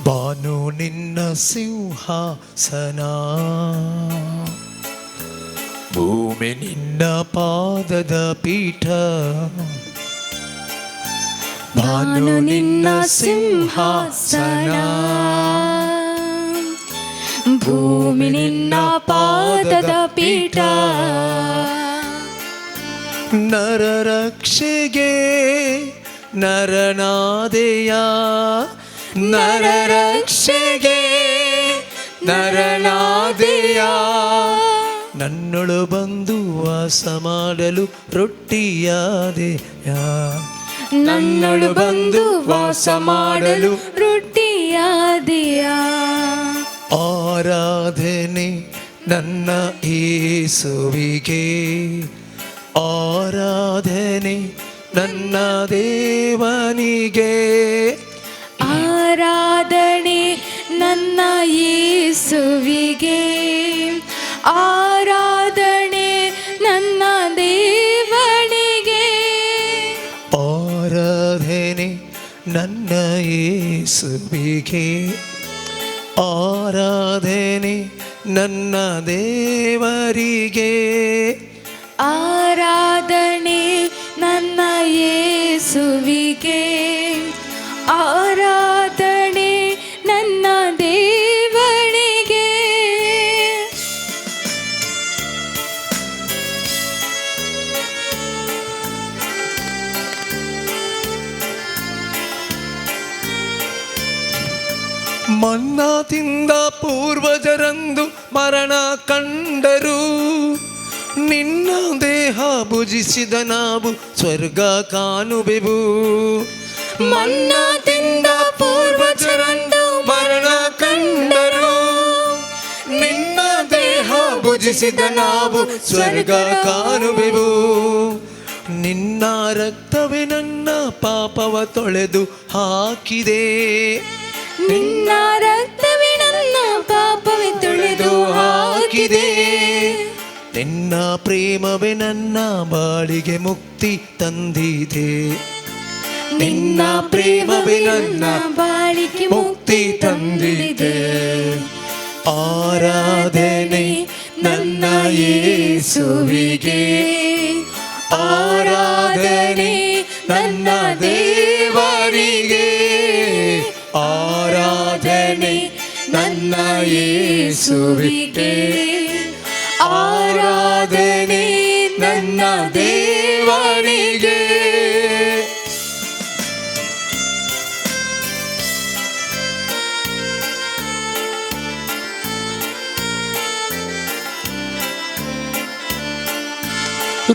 ಬಾನು ನಿನ್ನ ಸಿಂಹಾಸನ, ಭೂಮಿ ನಿನ್ನ ಪಾದದ ಪೀಠ. ಬಾನು ನಿನ್ನ ಸಿಂಹಾಸನ, ಭೂಮಿ ನಿನ್ನ ಪಾದದ ಪೀಠ. ನರರಕ್ಷೆಗೆ ನರನಾದೆಯ, ನರರಕ್ಷೆಗೆ ನರನಾದೆಯ, ನನ್ನೊಳು ಬಂದು ವಾಸ ಮಾಡಲು ರೊಟ್ಟಿಯಾದೆಯ. ನನ್ನೊಳು ಬಂದು ವಾಸ ಮಾಡಲು ರೊಟ್ಟಿಯಾದೆಯ. ಆರಾಧನೆ ನನ್ನ ಏಸುವಿಗೆ, ಆರಾಧನೆ ನನ್ನ ದೇವನಿಗೆ. ಆರಾಧನೆ ನನ್ನ ಯೇಸುವಿಗೆ, ಆರಾಧನೆ ನನ್ನ ದೇವನಿಗೆ. ಆರಾಧನೆ ನನ್ನ ಯೇಸುವಿಗೆ, ಆರಾಧನೆ ನನ್ನ ದೇವರಿಗೆ. ಆರಾಧನೆ ನನ್ನ ಯೇಸುವಿಗೆ, ಆರಾಧನೆ ನನ್ನ ದೇವನಿಗೆ. ಮನ್ನಾ ತಿಂದ ಪೂರ್ವಜರಂದು ಮರಣ ಕಂಡರು, ನಿನ್ನ ದೇಹ ಭುಜಿಸಿದ ನಾವು ಸ್ವರ್ಗ ಕಾಣುವೆವು. ಮನ್ನಾ ತಿಂದ ಪೂರ್ವಜರಂದು ಮರಣ ಕಂಡರು, ನಿನ್ನ ದೇಹ ಭುಜಿಸಿದ ನಾವು ಸ್ವರ್ಗ ಕಾಣುವೆವು. ನಿನ್ನ ರಕ್ತವೇ ನನ್ನ ಪಾಪವ ತೊಳೆದು ಹಾಕಿದೆ. ನಿನ್ನ ರಕ್ತವೇ ನನ್ನ ಪಾಪವೇ ತೊಳೆದು ಹಾಕಿದೆ. ನಿನ್ನ ಪ್ರೇಮವೇ ನನ್ನ ಬಾಳಿಗೆ ಮುಕ್ತಿ ತಂದಿದೆ. ನಿನ್ನ ಪ್ರೇಮವೇ ನನ್ನ ಬಾಳಿಗೆ ಮುಕ್ತಿ ತಂದಿದೆ. ಆರಾಧನೆ ನನ್ನ ಯೇಸುವಿಗೆ, ಆರಾಧನೆ ನನ್ನ ದೇವರಿಗೆ. ಆರಾಧನೆ ನನ್ನ ಯೇಸುವಿಗೆ, ಆರಾಧನೆ ನನ್ನ ದೇವರಿಗೆ.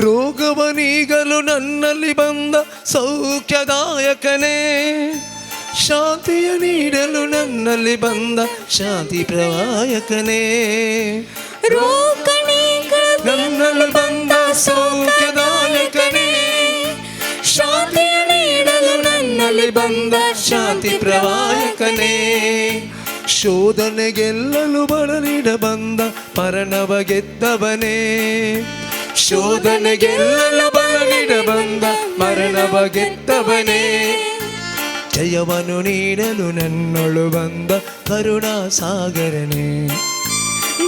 ರೋಗವನೀಗಲು ನನ್ನಲ್ಲಿ ಬಂದ ಸೌಖ್ಯದಾಯಕನೇ, ಶಾಂತಿಯ ನೀಡಲು ನನ್ನಲ್ಲಿ ಬಂದ ಶಾಂತಿ ಪ್ರವಾಯಕನೇ. ನನ್ನಲ್ಲಿ ಬಂದ ಸೌಖ್ಯದಾಯಕನೇ, ಶಾಂತಿಯ ನೀಡಲು ನನ್ನಲ್ಲಿ ಬಂದ ಶಾಂತಿ ಪ್ರವಾಯಕನೇ. ಶೋಧನೆ ಗೆಲ್ಲಲು ಬಲ ನೀಡ ಬಂದ ಮರಣವ ಗೆದ್ದವನೇ. ಶೋಧನೆ ಗೆಲ್ಲಲು ಬಲ ನೀಡ ಬಂದ ಮರಣವ ಗೆದ್ದವನೇ. ಜಯವನ್ನು ನೀಡಲು ನನ್ನೊಳು ಬಂದ ಕರುಣಾ ಸಾಗರನೇ.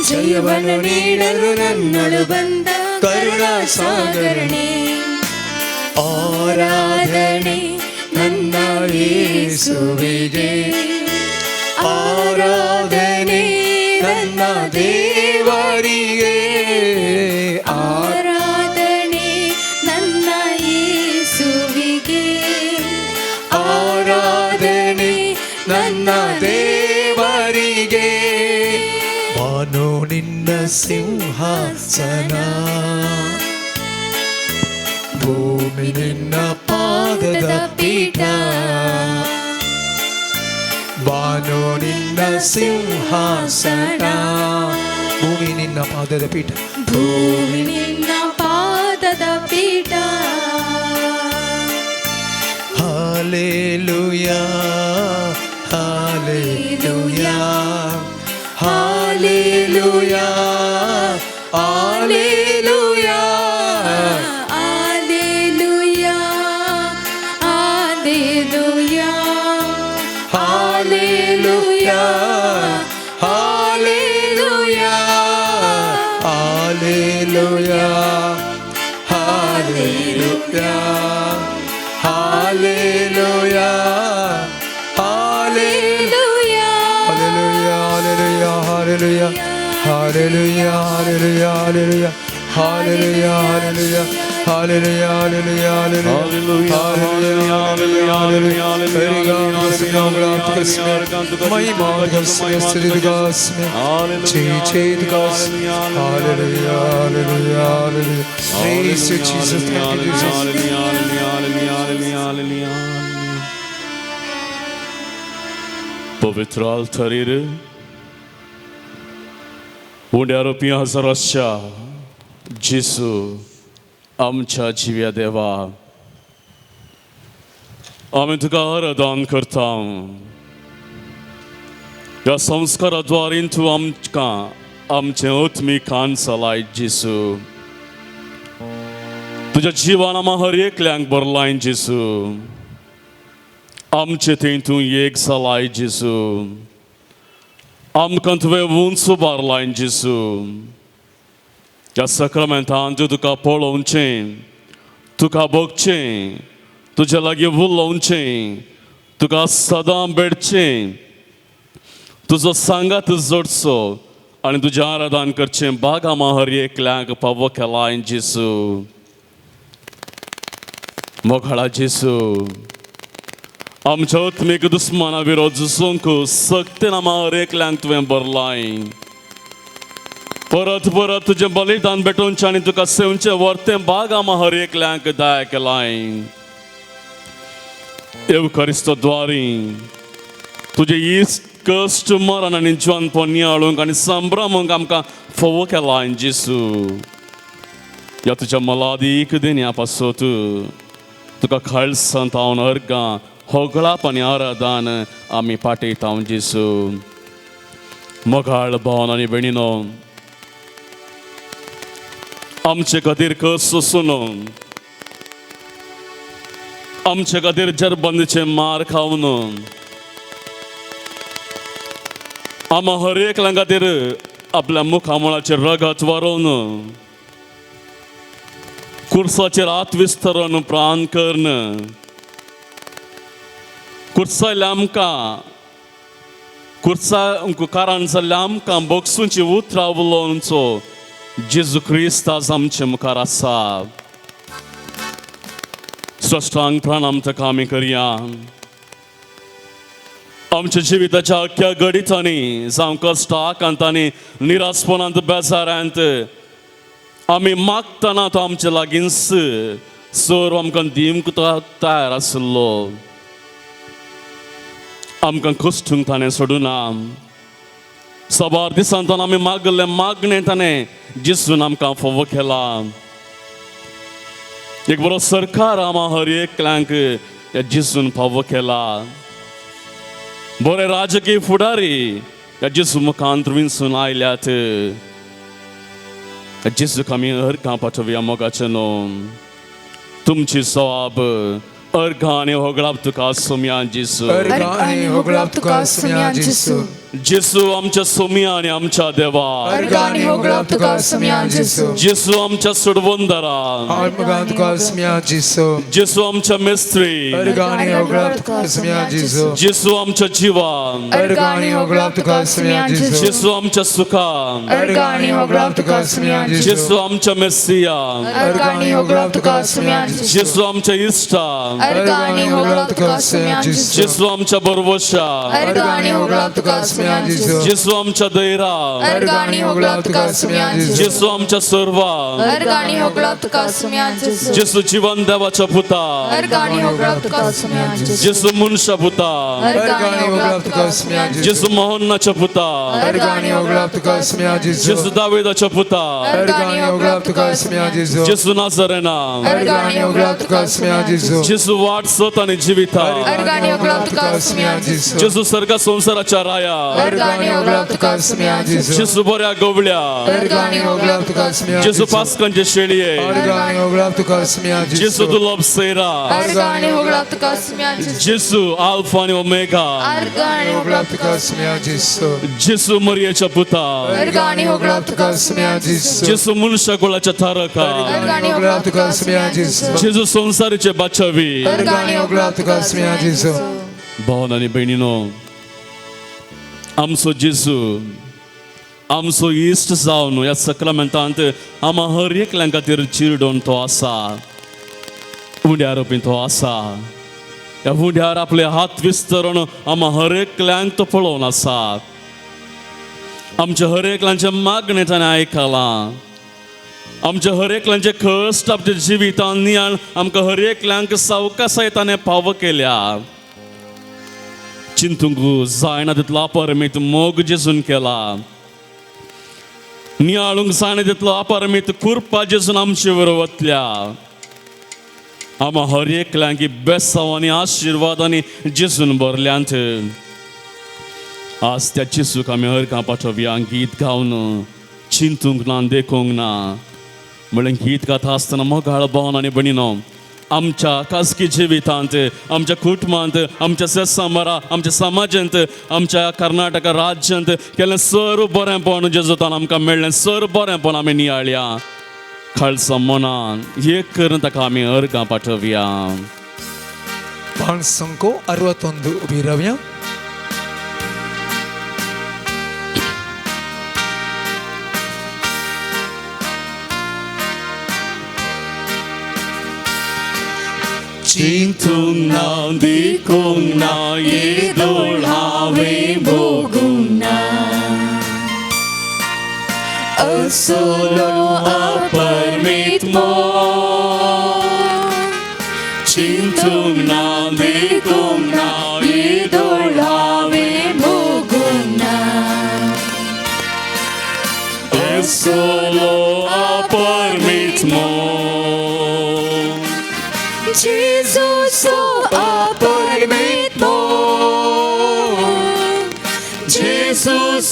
ಜಯವನ್ನು ನೀಡಲು ನನ್ನೊಳು ಬಂದ ಕರುಣಾ ಸಾಗರನೇ. ಆರಾಧನೆ ನನ್ನ ಯೇಸುವಿಗೆ, ಆರಾಧನೆ ನನ್ನ ದೇವರಿಗೆ. ಆರಾಧನೆ ನನ್ನ ಯೇಸುವಿಗೆ, ಆರಾಧನೆ ನನ್ನ ದೇವರಿಗೆ. ಬಾನು ನಿನ್ನ ಸಿಂಹಾಸನ, ಭೂಮಿ ನಿನ್ನ ಪಾದದ ಪೀಠ. ಬಾನು ನಿನ್ನ ಸಿಂಹಾಸನ, ಭೂಮಿ ನಿನ್ನ ಪಾದದ ಪೀಠ. ಭೂಮಿ ನಿನ್ನ ಪಾದದ ಪೀಠ. Hallelujah, hallelujah, hallelujah, hallelujah. Hallelujah, hallelujah, hallelujah. Hallelujah, hallelujah, hallelujah, hallelujah, hallelujah. Hallelujah, hallelujah, hallelujah, hallelujah, hallelujah, hallelujah, hallelujah, hallelujah, hallelujah, hallelujah, hallelujah, മഹിമ hallelujah, hallelujah, hallelujah. Praise you, Jesus. Thank you, Jesus. पवित्र आल्तारीर उण्या रुपया हजाराच्या जेजू आमच्या जिव्या देवा, आमी तुका आराधन करता. ह्या संस्कारा द्वारीन तूं आमकां आमचें आत्मीक कान चलायत जेजू. तुज्या जिवान आमा हर एकल्यांक भरलाय जेजू. आमचे थंय तूं एक जालाय जेजू. आमकां तुवें उंच उबारलाय जेजू. ह्या सक्रमेंतान तूं तुका पळोवचें, तुका भोगचें, तुज्या लागीं उलोवचें, तुका सदां भेटचें, तुजो सांगात जोडचो आनी तुजें आराधन करचें बाग आमा हर एकल्यांक पावो केलाय जेजू. मोगाळा जेजू, आमच्या आत्मीक दुस्माना विरोध झुजूंक सक्तीन आमा हर एकल्यांक तुवें भरलाय. परत परत तुजें बलिदान भेटोवचें आनी तुका सेवचें वर्तें बाग आमा हर एकल्यांक दया केलाय. येवकारिस्तो द्वारी तुजें इश्ट कश्ट मरण आनी जिवनपण नियाळूंक आनी संभ्रमूंक आमकां फोवो केलाय जेजू. ह्या तुज्या मलादीक देण्या पासत तुका खालसांत हांव अर्गां होगळाप आनी आराधन आमी पाटयता जेजू. मोगाळ भावन आनी भयणीनो, आमचे खातीर कस सोसून, आमचे खातीर जरबंदीचे मार खावन, आमा हर एकल्या खातीर आपल्या मुखामळाचेर रगत वारोवन, कुर्साचेर हात विस्तरून प्राण करून, कुर्सायल्या आमकां कुर्सा कारण जाल्ल्या आमकां बोगसूंची उतरां उलोवचो जेजू क्रिस्त आज आमचे मुखार आसा. सश्टांग प्राणाम ताका आमी करया. आमच्या जिविताच्या अख्ख्या घडितांनी, जावं कश्ट आकांतांनी, निराशपणांत, बेजारांत आमी मागतना तो आमचे लागींच सर्व आमकां दिवंक तो तयार आशिल्लो. आमकां कश्टूंक ताणें सोडूना. साबार दिसान ताणें आमी मागल्लें मागणें ताणें जेजून आमकां फोवो केला. एक बरो सरकार आमा हर एकल्यांक ह्या जेजून फावो केला. बरे राजकीय फुडारी ह्या जेजू मुखांत विंचून आयल्यात. जेजूक आमी अर्गां पाठोवया मोगाचें न्हू. तुमची सवाब अर्गां आनी होगळाप तुका सोम्या जेजू. अर्गां आनी होगळाप तुका सोम्या जेजू. जेजू आमच्या सोम्या आनी आमच्या देवा. अर्गां आनी होगळाप तुका सोम्या जेजू. जेजू आमच्या सोडवंदरा. अर्गां तुका सोम्या जेजू. जेजू आमच्या मेस्त्री. अर्गां आनी होगळाप तुका सोम्या जेजू. जेजू आमच्या जिवा. अर्गां आनी होगळाप तुका सोम्या जेजू. जेजू आमच्या सुखा. अर्गां आनी होगळाप तुका सोम्या जेजू. जेजू आमच्या मेस्सिया. अर्गां आनी होगळाप तुका सोम्या जेजू. जेजू आमच्या इश्टा. अर्गां आनी होगळाप तुका सोम्या जेजू. जेजू आमच्या बरवशा. अर्गां आनी होगळाप तुका सोम्या जेजू. जेजू आमच्या दैरा. अर्गां आनी होगळाप तुका सोम्या जेजू. जेजू आमच्या सर्वा. अर्गां आनी होगळाप तुका सोम्या जेजू. जेजू जिवन देवाच्या पुता. अर्गां आनी होगळाप तुका सोम्या जेजू. जेजू मनशा पुता. अर्गां आनी होगळाप तुका सोम्या जेजू. जेजू मोहन्नाच्या पुता. अर्गां आनी होगळाप तुका सोम्या जेजू. जेजू दावेदाच्या पुता. अर्गां आनी होगळाप तुका सोम्या जेजू. जेजू नाझरेना. अर्गां आनी होगळाप तुका सोम्या जेजू. जेजू वाट सत आनी जिविता. अर्गां आनी होगळाप तुका सोम्या जेजू. जेजू सर्गा संवसाराच्या राया. अर्गां होगळा तुका सुम्या जेजू. जेजू बऱ्या गवळ्या. अर्गां होगळा तुका सुम्या जेजू पास्कांचे शेळये. अर्गां होगळा तुका सुम्या जेजू दुर्लभ सैरा. अर्गां होगळा तुका सुम्या जेजू. जेजू आल्फा आनी ओमेगा. अर्गां होगळा तुका सुम्या जेजू. जेजू मरियेच्या पुता. अर्गां होगळा तुका सुम्या जेजू. जेजू मनुष्य कुळाच्या तारका. अर्गां होगळा तुका सुम्या जेजू. जेजू संसारीचे बाचावी. अर्गां होगळा तुका सुम्या जेजू. भावन आनी भयणीनो, आमचो जेजू आमचो इश्ट जावन ह्या सक्रामेंतांत आमा हर एकल्यां खातीर चिरडोन तो आसा. उंड्यार बी तो आसा. ह्या उंड्यार आपले हात विस्तरून आमा हर एकल्यांक तो पळोवन आसा. आमच्या हर एकल्यांचें मागणें ताणें आयकलां. आमच्या हर एकल्यांचे कश्ट आमच्या जिवितान नियाळ आमकां हर एकल्यांक सावकासाय ताणें पाव केल्या. चिंतूंक जायना तितलो अपरमीत मोग जेजून केला. नियाळूंक जायना तितलो अपरमीत कृपा जेजून आमचे बरोबर वतल्या. आमा हर एकल्यांक बेसांव आनी आशिर्वाद आनी जेजून भरल्यांत. आज त्या जेजूक आमी हरकां पाठोवया गीत गावन, चिंतूंक ना देखूंक ना. म्हणल्यार गीत गाता आसतना मोगाळ भावन आनी भयणीनो, आमच्या खाजगी जिवितांत, आमच्या कुटुंबांत, आमच्या सेसांबारा, आमच्या समाजांत, आमच्या कर्नाटक राज्यांत केलें सर्व बरेंपण जेजूतान आमकां मेळ्ळें. सर्व बरेंपण आमी नियाळया. खालसा मनान एक करून ताका आमी अर्गां पाठोवया. 561 उबी रावया. चिंतूंक ना देखूंक ना येदोळ हांवें भोगूंक ना. असलो अपरमीत मोग. चिंतूंक ना देखूंक ना येदोळ हांवें भोगूंक ना. असलो अपरमीत मोग. Jesus अपरमीत मोग. Jesus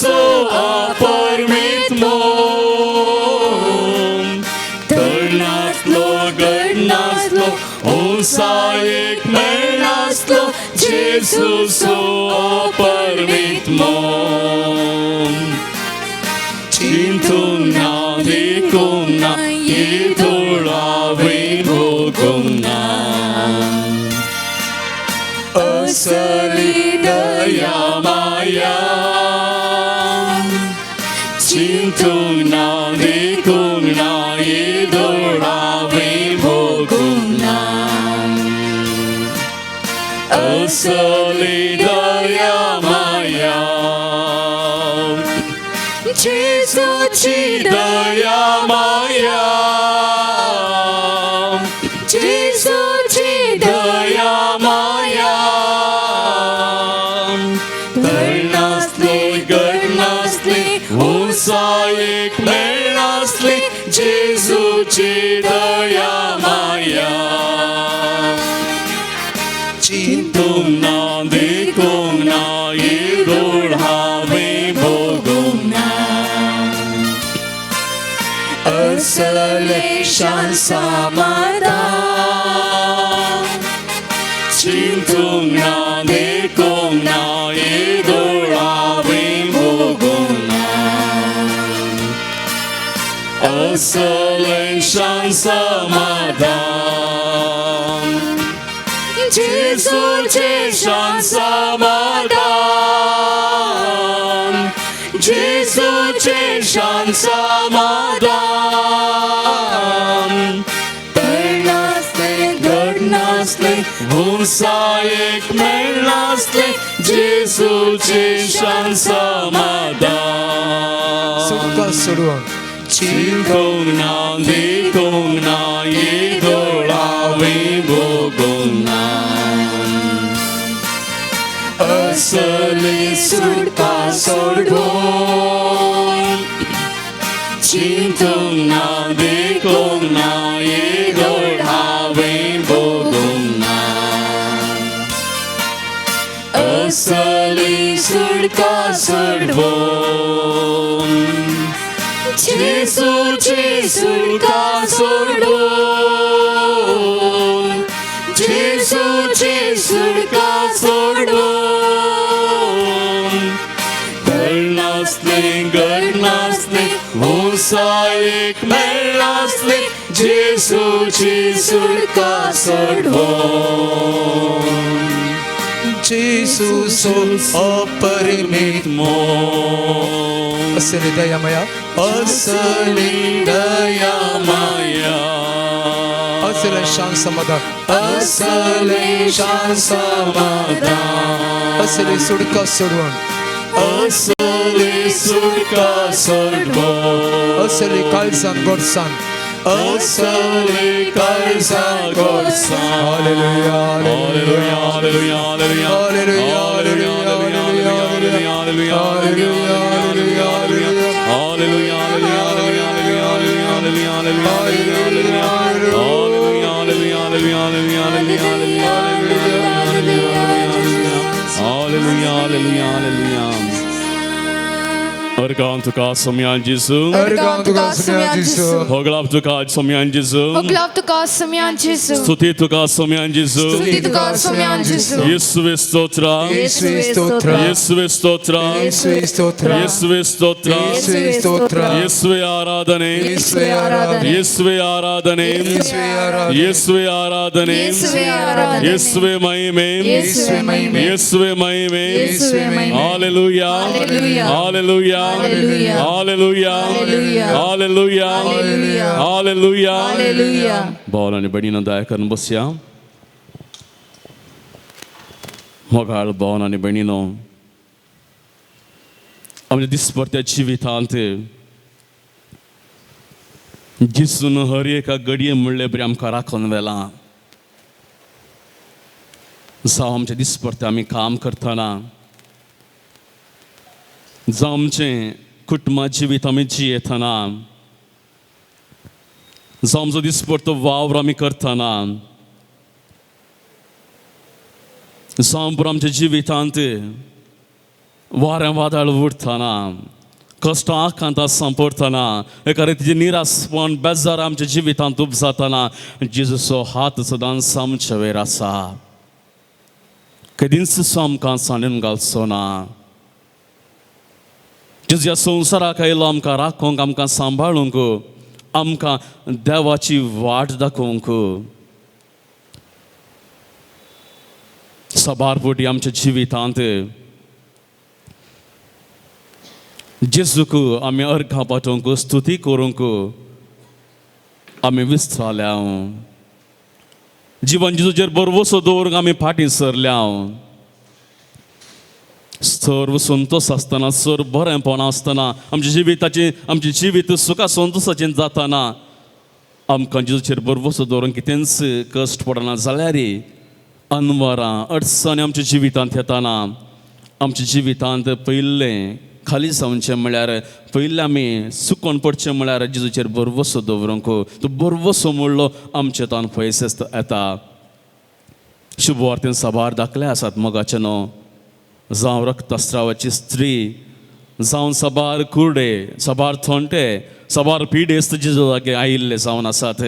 अपरमीत मोग. तरनासलो घडनासलो ओसायेक मेळनासलो जेजूस अपरमीत मोग. चिंतूंक ना देखूंक ना येदोळ हांवें भोगूंक ना. असली दया माया. चिंतूंक ना देखूंक ना येदोळ हांवें भोगूंक ना. असली दया माया. जेजूची दया माया. जेजूची दया माया. तरनासली घडनासली ओसायेक मेळनासली जेजूची दया माया. चिंतूंक ना देखूंक ना येदोळ हांवें भोगूंक ना. असले शान समाधान. चिंतूंक ना देखूंक ना येदोळ हांवें भोगूंक ना. असलें शान समाधान. जेजूचें शान समाधान. जेजूचें शान समाधान. तरनासलें घडनासलें ओसायेक मेळनासलें जेजूचें शान समाधान. सुटका सोडून. चिंतूंक ना देखूंक ना येदोळ हांवें भोगूंक ना. असली सुटका सोडून. चिंतूंक ना देखूंक ना येदोळ हांवें भोगूंक ना. असली सुटका सोडवून जेजूची सुटका सोडवून जेजूची सुटका सोडवून घडनासले घडनासले उंचायेक मेळनासले जेजूची सुटका सोडवून जेजूचो अपरिमित मोग असली दया माया असली दया माया असले शांत समाधान असले शांत समाधान असली सुटका सोडवण असली सुटका सोडवून असली काळजान गोडसान असली काळजान गोडसान hallelujah hallelujah hallelujah hallelujah hallelujah hallelujah hallelujah hallelujah hallelujah hallelujah hallelujah hallelujah अर्गां तुका सोम्यान जेजू अर्गां तुका सोम्यान जेजू होगळाप तुका सोम्यान जेजू होगळाप तुका सोम्यान जेजू स्तुती तुका सोम्यान जेजू स्तुती तुका सोम्यान जेजू येसुवे स्तोत्र येसुवे स्तोत्र येसुवे स्तोत्र येसुवे स्तोत्र येसुवे स्तोत्र येसुवे स्तोत्र येसुवे आराधने येसुवे आराधने येसुवे आराधने येसुवे आराधने येसुवे आराधने येसुवे आराधने येसुवे महिमे येसुवे महिमे येसुवे महिमे येसुवे महिमे hallelujah hallelujah. Hallelujah hallelujah. Hallelujah hallelujah. Hallelujah hallelujah. Hallelujah hallelujah. भावान आनी भयणीनो दया करून बसया. मोगाळ भावान आनी भयणीनो, आमच्या दिसपडत्या जिवितांत जिसून हर एका घडये म्हणले बरी आमकां राखून व्हेलां. जावं आमच्या दिसपडते आमी काम करतना, जावं आमचें कुटुंबा जिवीत आमी जियेतना, जावं आमचो दिसपडतो वावर आमी करतना, जावं पुरो आमच्या जिवितांत वारें वादळ उरतना, कश्टां आकांतां सांपडटना, एका रितीचें निरासपण बेजार आमच्या जिवितांत उपजातना जेजूचो हात सदांच आमच्या वयर आसा. केदींच आमकां सांडून घालचो ना. जेजू ह्या संवसाराक आयलो आमकां राखूंक, आमकां सांबाळूंक, आमकां देवाची वाट दाखोवंक. साबार फावटी आमच्या जिवितांत जेजूक आमी अर्घां पाठोवंक, स्तुती करूंक आमी विसरल्या. जिवन जेजूचेर भरवसो दवरूंक आमी फाटीं सरल्या. सर्व संतोश आसतना, सर्व बरेंपण आसतना, आमच्या जिविताचें आमचें जिवीत सुखा संतोशाचें जातना आमकां जेजूचेर भरवसो दवरूंक कितेंच कश्ट पडना जाल्यार अनवरां अडचणी आमच्या जिवितांत येताना आमच्या जिवितांत पयलें खाली जावचें म्हळ्यार, पयलें आमी सुकोन पडचें म्हळ्यार जेजूचेर भरवसो दवरूंक. तो भरवसो म्हणलो आमचे तान पयस येता. शुभवार्तेन साबार दाखले आसात मोगाचे न्हू. जावं रक्तस्रावाची स्त्री, जावं साबार कुर्डे, साबार थोंटे, साबार पिडेस्त जेजू लागीं आयिल्ले जावन आसात.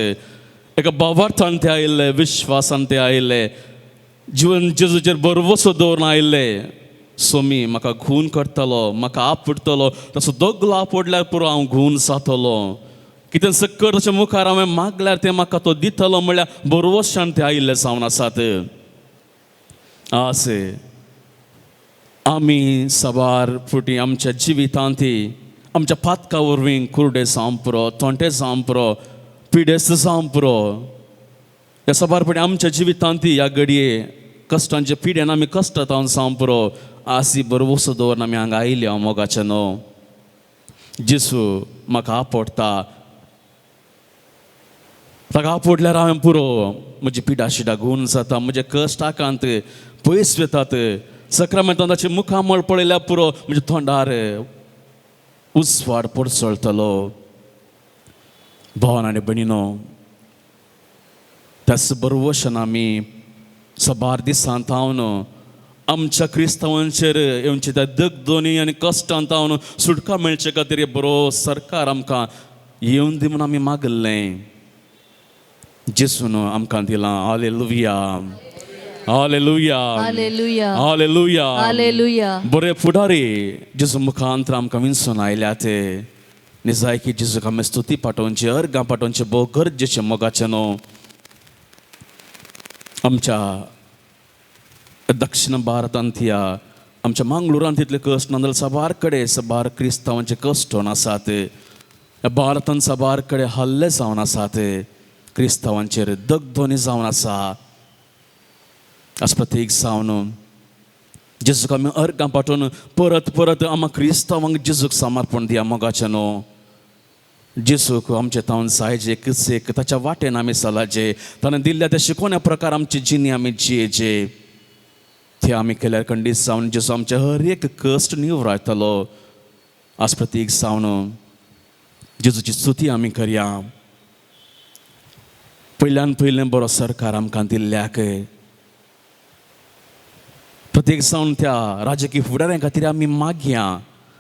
एका भावार्थान ते आयिल्ले, विश्वासान ते आयिल्ले, जिवन जेजूचेर भरवसो दवरून आयिल्ले. सोमी म्हाका खून करतलो, म्हाका आपडटलो, तसो दगलो आपडल्यार पुरो हांव खून जातलो, कितें सक्कर तशें मुखार हांवें मागल्यार तें म्हाका तो दितलो म्हळ्यार भरवशान ते आयिल्ले जावन आसात. आसे आमी साबार फावटी आमच्या जिवितांत आमच्या पातका वरवीं कुर्डे जावं पुरो, तोंटे जावं पुरो, पिडेस्त जावं पुरो, ह्या साबार फावटी आमच्या जिवितांत ह्या घडये कश्टांच्या पिड्यान आमी कश्टांत जावं पुरो, आसी भरवसो दवरून आमी हांगा आयिल्ले. हांव मोगाचें न्हू, जेजू म्हाका आपडटा, ताका आपडल्यार हांवें पुरो म्हजी पिडा शिडा गूण जाता, म्हजे कश्ट आकांत पयस वतात. सक्रामेंतान ताचें मुखामळ पळयल्यार पुरो म्हज्या तोंडार उजवाड पडसळटलो. भावान आनी भयणीनो, त्याच भरवशान आमी साबार दिसांत हांव आमच्या क्रिस्तांवांचेर येवचे त्या दगदोनी आनी कश्टान तावन सुटका मेळचे खातीर बरो सरकार आमकां येवन दी म्हूण आमी मागल्लें. जेसून आमकां दिलां. Hallelujah, hallelujah, hallelujah, hallelujah, hallelujah. बरे फुडारी जेजू मुखांतर आमकां विंचून आयल्या ते निजायकी जेजूक आमी स्तुती पाठोवची, अर्गां पाठोवची भोव गरजेचें मोगाचें न्हू. आमच्या दक्षिण भारतांत ह्या आमच्या मंगळुरांत तितले कश्ट ना जाल्यार साबार कडेन साबार क्रिस्तांवांचे कश्ट जावन आसात. भारतांत साबार कडेन हल्ले जावन आसात, क्रिस्तांवांचेर दगदोनी जावन आसा. आस्पतीक जावन जेजूक आमी अर्गां पाठोवन परत परत आमकां क्रिस्तांवांक जेजूक समर्पण दिया मोगाचें न्हू. जेजूक आमचे तावन जायजे एकच एक ताच्या वाटेन आमी चलाजे, ताणें दिल्ल्या त्या शिकवण्या प्रकार आमची जिणी आमी जियेजे. ते आमी केल्यार खंडीत जावन जेजू आमचे हर एक कश्ट निवरायतलो. आस्पतीक जावन जेजूची स्तुती आमी करया. पयल्यान पयलें बरो सरकार आमकां दिल्ल्याक प्रत्येक जावन त्या राजकीय फुडाऱ्यां खातीर आमी मागया.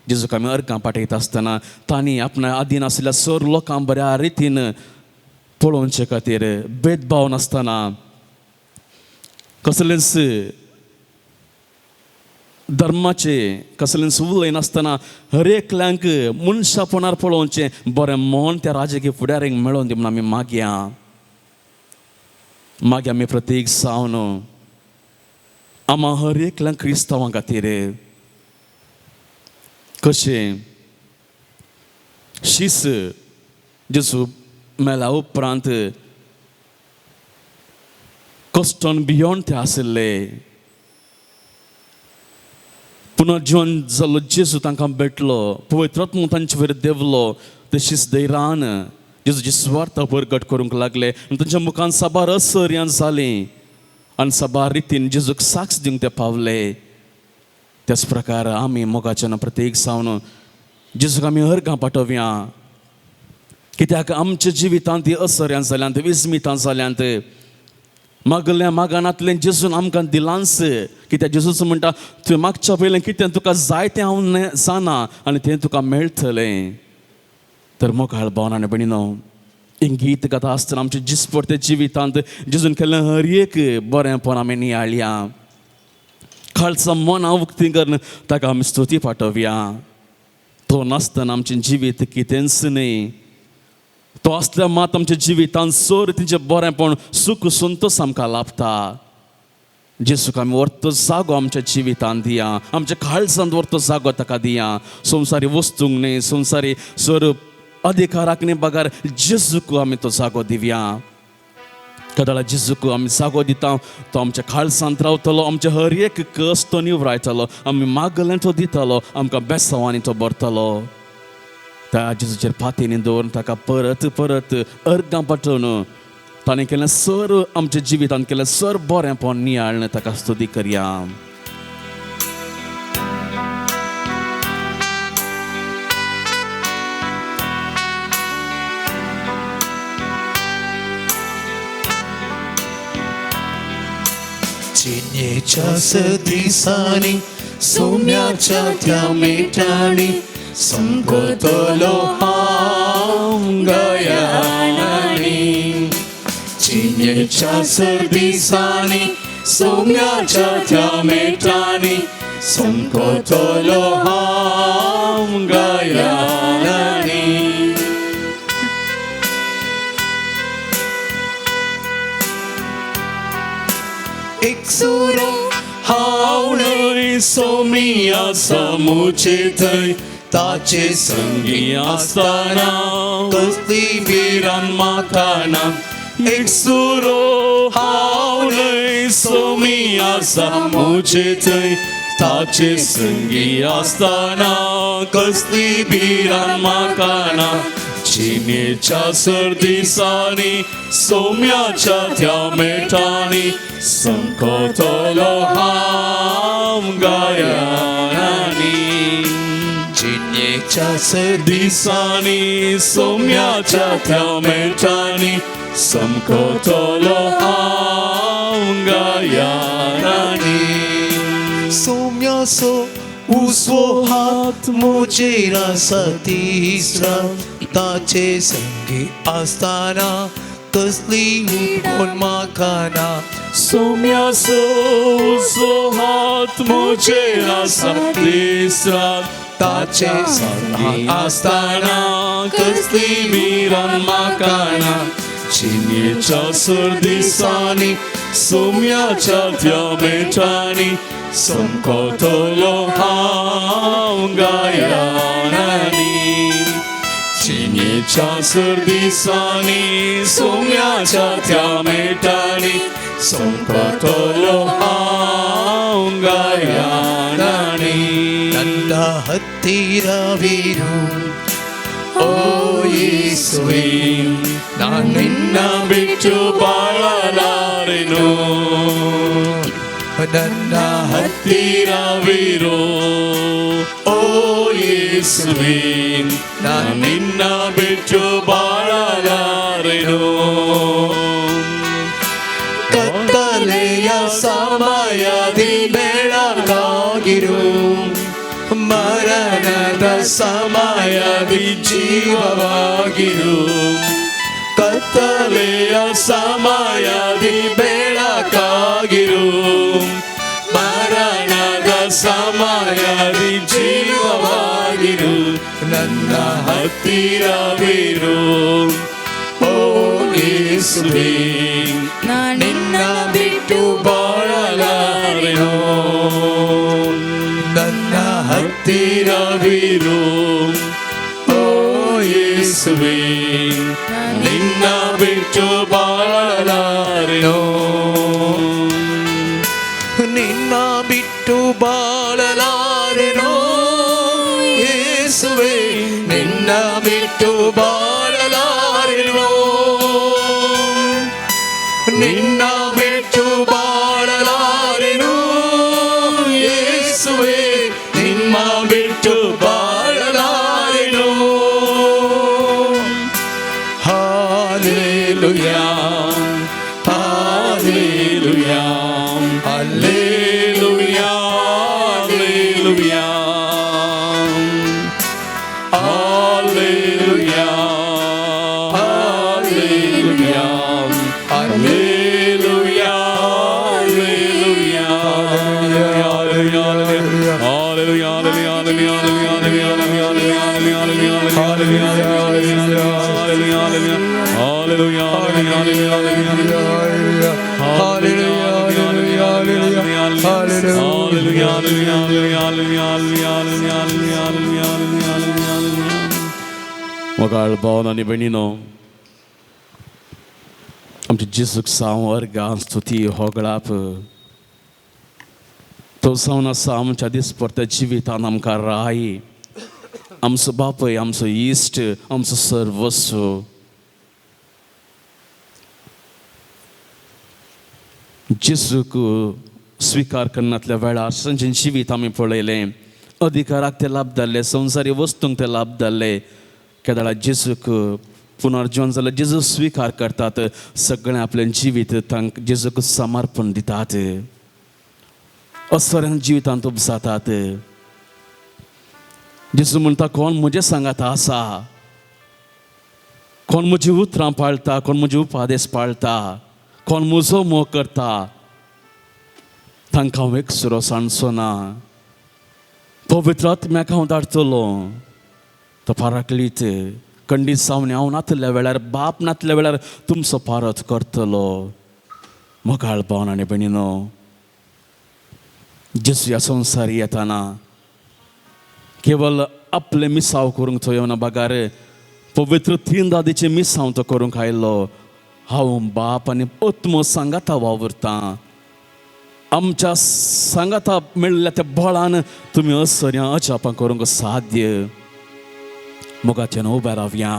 जेजूक आमी अर्गां पाठयता आसतना तांणी आपणा आदीन आशिल्ल्या सर लोकांक बऱ्या रितीन पळोवचे खातीर भेदभाव नासतना कसलेंच धर्माचे कसलेंच उलयनासतना हर एकल्यांक मनशापणार पळोवचें बरें मन त्या राजकीय फुडाऱ्यांक मेळोवन दी म्हूण आमी मागया. मागीर आमी प्रत्येक जावन आमा हर एकल्यांक क्रिस्तांवां खातीर कशें शीस जेजू मेल्या उपरांत कश्टन भियोन ते आशिल्ले, पुनर्जीवन जाल्लो जेजू तांकां भेटलो, पवित्र आत्मो तांचे वयर देंवलो, तशीच धैर्यान जेजूची सुवार्थ परगट करूंक लागले आनी तांच्या मुखान साबार असर्यां जालीं आनी साबार रितीन जेजूक साक्ष दिवंक ते पावले. त्याच प्रकार आमी मोगाच्यान प्रत्येक जावन जेजूक आमी अर्गां पाठोवया. कित्याक आमच्या जिवितांत ती असर्यां जाल्यांत, विस्मितां जाल्यांत. मागल्या मागानांतलें जेजून आमकां दिलांच. कित्याक जेजूच म्हणटा तुवें मागच्या पयलें कितें तुका जाय तें हांव जाणा आनी तें तुका मेळटलें. तर मोगाळ भावन आनी भयणीनो, हें गीत गाता आसतना आमच्या जिसपडते जिवितांत जेजून केल्लें हर एक बरेंपण आमी नियाळया. खालसा मनां उक्ती करून ताका आमी स्तुती पाठोवया. तो नासतना आमचें जिवीत कितेंच न्हय. तो आसल्यार मात आमच्या जिवितांत सर तिचें बरेंपण सूख संतोश आमकां लाभता. जेजूक आमी व्हरतो जागो आमच्या जिवितांत दिया, आमच्या काळजांत व्हरतो जागो ताका दिया. संवसारी वस्तूंक न्हय, संवसारी सर अधिकाराक न्हय, बगर जेजूक आमी तो जागो दिवया. कदाळा जेजूक आमी जागो दिता, तो आमच्या काळजांत रावतलो, आमच्या हर एक कश्ट तो निवरायतलो, आमी मागलें तो दितलो, आमकां बेसांवांनी तो भरतलो. त्या जेजूचेर पातीनी दवरून ताका परत परत अर्गां पाठोवन ताणें केलें सर आमच्या जिवितांत केलें सर बरेंपण नियाळ्ळें ताका स्तुती करया. चिन्येच्या दिसांनी सोम्याच्या त्या मेटांनी संपतलो हांव गयानांनी. चिन्येच्या दिसांनी सोम्याच्या त्या मेटांनी संपतलो हांव गयानांनी. एक सुरो हांव न्हय सोमी आसा मुजे थंय, ताचे संगी आसतना कसली भिरांत म्हाका ना. एक सुरो हांव न्हय सोमी आसा मुजे थंय, ताचे संगी आसतना कसली भिरांत म्हाका ना. जिणेच्या सरदिसांनी सोम्याच्या त्या मेटांनी संकतलो हांव गायनांनी. जिणेच्या दिसांनी सोम्याच्या त्या मेटांनी संकतलो हांव गायनांनी. सोम्याचो उसवो हात म्हजेर आसा दीस रात ताचे संगी आसतना कसली उठवण म्हाका ना. सोम्याचो उजवो हात म्हजेर आसा दीस रात ताचे संगी आसतना कसली भिरांत म्हाका ना. जिणेच्या सर दिसांनी सोम्याच्या त्या मेटांनी समकोतलो हांव गायनांनी. जिणेच्या सर दिसांनी सोम्याच्या त्या मेटांनी समकोतलो हांव गायनांनी. ನನ್ನ ಹತ್ತಿರವಿರು ಓ ಯೇಸುವೆ, ನಾನು ನಿನ್ನ ಬಿಟ್ಟು ಬಾಳಲಾರೆನು. ನನ್ನ ಹತ್ತಿರವಿರು ಓ ಯೇಸುವೆ, ನಾನು ನಿನ್ನ ಬಿಟ್ಟು ಬಾಳಲಾರೆನು. ಕತ್ತಲೆಯ ಸಮಯದಿ ಬೆಳಕಾಗಿರು, ಮರಣದ ಸಮಯದಿ ಜೀವವಾಗಿರು. ಕತ್ತಲೆಯ ಸಮಯದಿ ಬೆಳಕಾಗಿರು, ಮರಣದ ಸಮಯದಿ ಜೀವವಾಗಿರು. ನನ್ನ ಹತ್ತಿರವಿರು ಓ ಯೇಸುವೆ, ನಿನ್ನ ಬಿಟ್ಟು ಬಾಳಲಾರೆನು. ನನ್ನ ಹತ್ತಿರವಿರು ಓ ಯೇಸುವೆ, ನಿನ್ನ ಬಿಟ್ಟು ಬಾಳಲಾರೆನು. ನಿನ್ನ ಬಿಟ್ಟು ಬಾಳಲಾರೆನೋ ಯೇಸುವೆ, ನಿನ್ನ ಬಿಟ್ಟು ಬಾಳಲಾರೆನೋ, ನಿನ್ನ ಬಿಟ್ಟು ಬಾಳಲಾರೆನೋ ಯೇಸುವೆ, ನಿಮ್ಮ ಬಿಟ್ಟು ಬಾಳಲಾರೆನೋ. Hallelujah, Hallelujah, Hallelujah, Hallelujah, Hallelujah, Hallelujah, Hallelujah, Hallelujah, Hallelujah, Hallelujah, Hallelujah, Hallelujah, Hallelujah, hallelujah, Hallelujah. मोगाळ भावन आनी भयणीनो, आमच्या जेजूक साव वर्गां स्तुती होगळाप. तो जावन आसा आमच्या दिसपडत्या जिवितान आमकां राय, आमचो बापय, आमचो इश्ट, आमचो सर्वस्व. जेजूक स्विकार करनातल्या वेळार तांचें जिवीत आमी पळयलें. अधिकाराक ते लाभ जाल्ले, संवसारी वस्तूंक ते लाभ जाल्ले. केदळा जेजूक पुनर्जीवन जाल्यार जेजू स्विकार करतात, सगळें आपलें जिवीत तांकां जेजूक समर्पण दितात, असऱ्यान जिवितांत उपजातात. जेजू म्हणटा, कोण म्हजें सांगात आसा, कोण म्हजी उतरां पाळटा, कोण म्हजी उपादेश पाळटा, कोण म्हजो मोग करता, तांकां हांव एकसुरो सांडचो ना. पवित्र आत्म्याक हांव धाडटलो. तो पाराकलीत खंडीत जावन हांव नातल्या वेळार, बाप नातल्या वेळार तुमचो पारत करतलो. मोगाळ भावन आनी भयणीनो, जेजू ह्या संवसार येताना केवल आपलें मिसांव करूंक तो येवना, बगार पवित्र तीन दादीचें मिसांव तो करूंक आयलो. हांव बाप आनी आत्मो सांगाता वावुरतां, आमच्या सांगाता मेळिल्ल्या त्या बळान तुमी असऱ्यां अजापां करूंक साध्य. मोगाच्यान उबे रावया.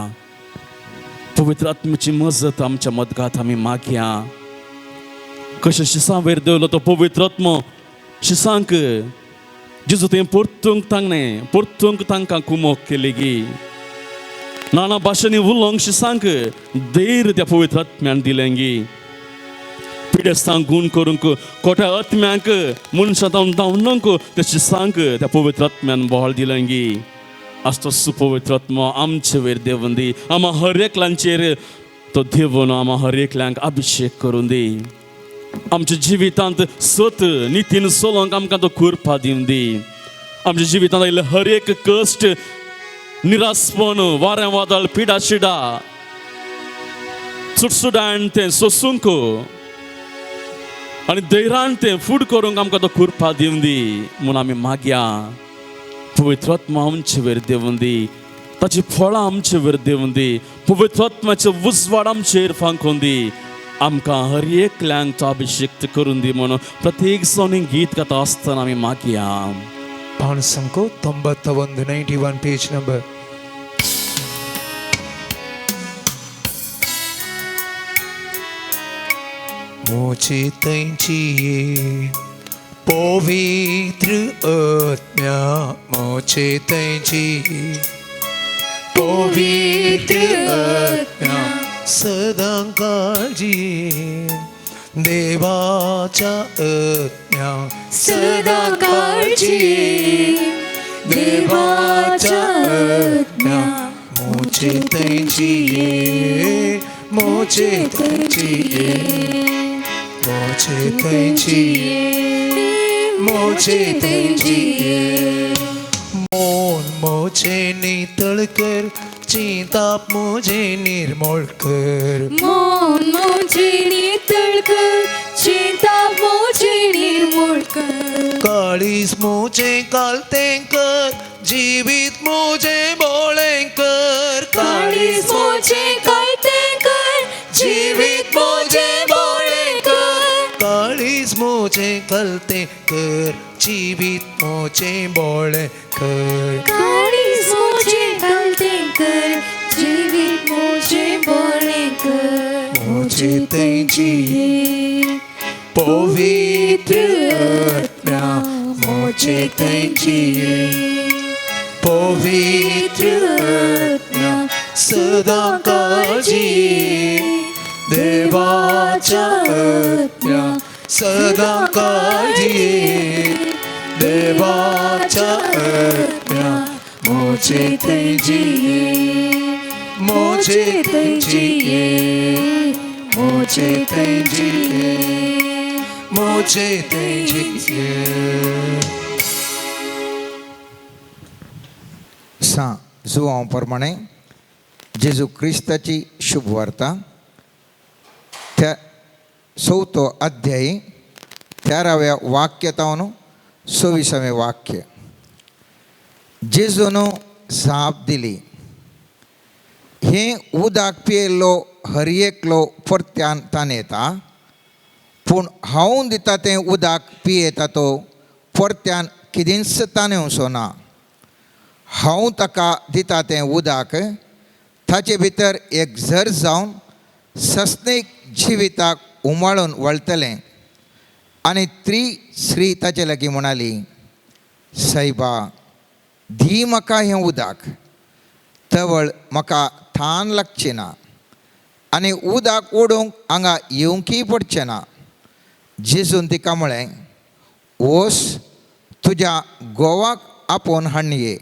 पवित्र आत्म्याची मजत आमच्या मदगात आमी मागया. कशें शिसां वयर देवलो तो पवित्र आत्मो शिसांक जेजू तुवें परतूंक तांगणे परतूंक तांकां कुमोक केली गी नाना भाशेंनी उलोवंक शिसांक धैर्य त्या पवित्र आत्म्यान दिलें गी. पिडेस्तांक गूण करूंक, कोट्या आत्म्यांक मनशां तावन धांवणांक तेची सांग त्या पवित्र आत्म्यान बळ दिलें गी. आज तो सुपवित्र आत्मो आमचे वयर देवून दी. आमा हर एकल्यांचेर तो देवून आमा हर एकल्यांक अभिशेक करून दी. आमच्या जिवितांत सत नितीन चलोवंक आमकां तो कुरपा दिवन दी. आमच्या जिवितांत आयिल्ले हर एक कश्ट, निरासपण, वारें वादळ, पिडा शिडा, सुटसुडान तें सोसूंक आनी धैर्यान तें फूड करूंक आमकां तो कुरपा दिवन दी म्हूण आमी मागया. पवित्र आत्मा आमचे वयर देवून दी, ताची फळां आमचे वयर देवून दी. पवित्र आत्म्याचो उजवाड आमचेर फांकून दी. आमकां हर एकल्यांक तो अभिषेक करून दी म्हणून प्रत्येक जावन गीत गाता आसतना आमी मागया. ಪಾಣಸಂಕು 91, 91 page number. मोची तैंची पवित्र आत्म्या, मोचे तैंची पवित्र आत्म्या, सदां काळजी देवाच्या आत्म्या, सदा काळजी देवाच्या आज्ञा. मोचे तैंची, मोचे तैंची, मोचे तैंची, मोचे तैंची. मोन मोचे नितळ कर, चिंताप मुझे निर्मूळ कर. मोन मोजे नितळ कर, चिंता मोजे निर्मूळ कर. काळीज मुझे कालते कर, जीवित मुझे बोळे कर. काळीज मोजे कळते कर, जीवित मोजे बोळे कर. काळीज मुझे कलते कर, जीवित मुझे बोळे कर. काळीज मोजे कळते कर, जीवित मोजे बोळे कर. मोचे तैंची पवित्र आत्म्या, मोचे तैंची पवित्र आत्म्या, सदा काळजी देवाच्या आत्म्या, सदा काळजी देवाच्या आत्म्या, मोचे तैंची, मोचे तैंची, मोचे तैंची, मोचे तैंची. सां जुवांव प्रमाणे जेजू क्रिस्ताची शुभवार्ता त्या चवथो अध्यायी 13व्या वाक्य तावन 26वें वाक्य. जेजून जाप दिली, हें उदक पियेल्लो हर एकलो परत्यान ताण येता, पूण हांव दिता तें उदक पियेता तो परत्यान कितेंच ताणेवचो ना. हांव ताका दिता तें उदक ताचे भितर एक झर जावन सस्नीक जिविताक उमाळून वळटलें. आनी त्री स्त्री ताचे लागीं म्हणाली, सायबा, दी म्हाका हें उदक, तवळ म्हाका थान लागची ना आनी उदक ओडूंक हांगा येवंकय पडचें ना. जेजून तिका म्हळें, वोस तुज्या घोवाक आपोवन हाडये.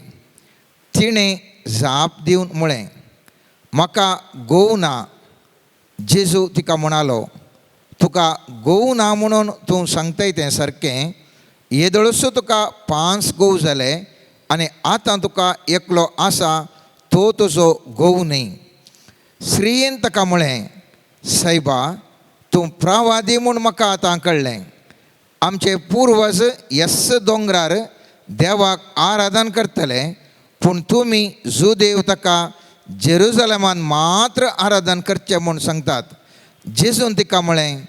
तिणें जाप दिवन म्हळें, म्हाका घोव ना. जेजू तिका म्हणालो, तुका घोव ना म्हणून तूं सांगताय तें सारकें. येदोळसो तुका 5 घोव जाले आनी आतां तुका एकलो आसा तो तुजो घोव न्हय. स्त्रियेन ताका म्हळें, सायबा, तूं प्रवादी म्हूण म्हाका आतां कळ्ळें. आमचे पुर्वज येस दोंगरार देवाक आराधन करतले, पूण तुमी जुदेव ताका जेरुजलेमान मात्र आराधन करचें म्हूण सांगतात. जेजून तिका म्हळें,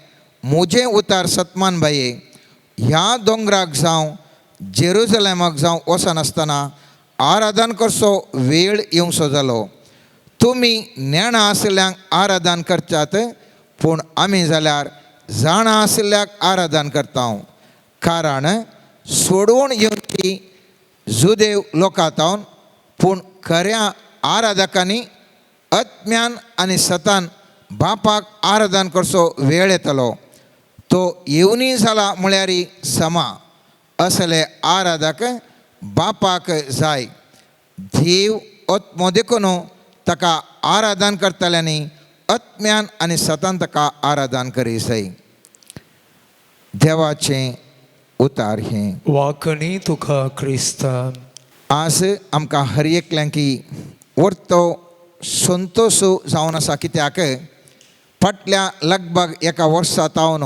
म्हजें उतार सतमान बाये, ह्या दोंगराक जावं जेरुजलेमाक जावं वचनासतना आराधन करचो वेळ येवचो जालो. तुमी नेणां आशिल्ल्यांक आराधन करतात, पूण आमी जाल्यार जाणां आशिल्ल्याक आराधन करता. कारण सोडवण येवची जुदेव लोकां तावन, पूण खऱ्या आराधकांनी आत्म्यान आनी सतान बापाक आराधन करचो वेळ येतलो. तो येवनी जाला म्हळ्यार समा असले आराधक बापाक जाय. देव आत्मो देखून ताका आराधन करतल्यांनी आत्म्यान आनी सतान ताका आराधन करी जाय. देवाचें उतार हें. वाकणी तुका क्रिस्तान. आज आमकां हर एकल्यांकी वर्तो संतोश जावन आसा, कित्याक फाटल्या लगभग एका वर्सा तावन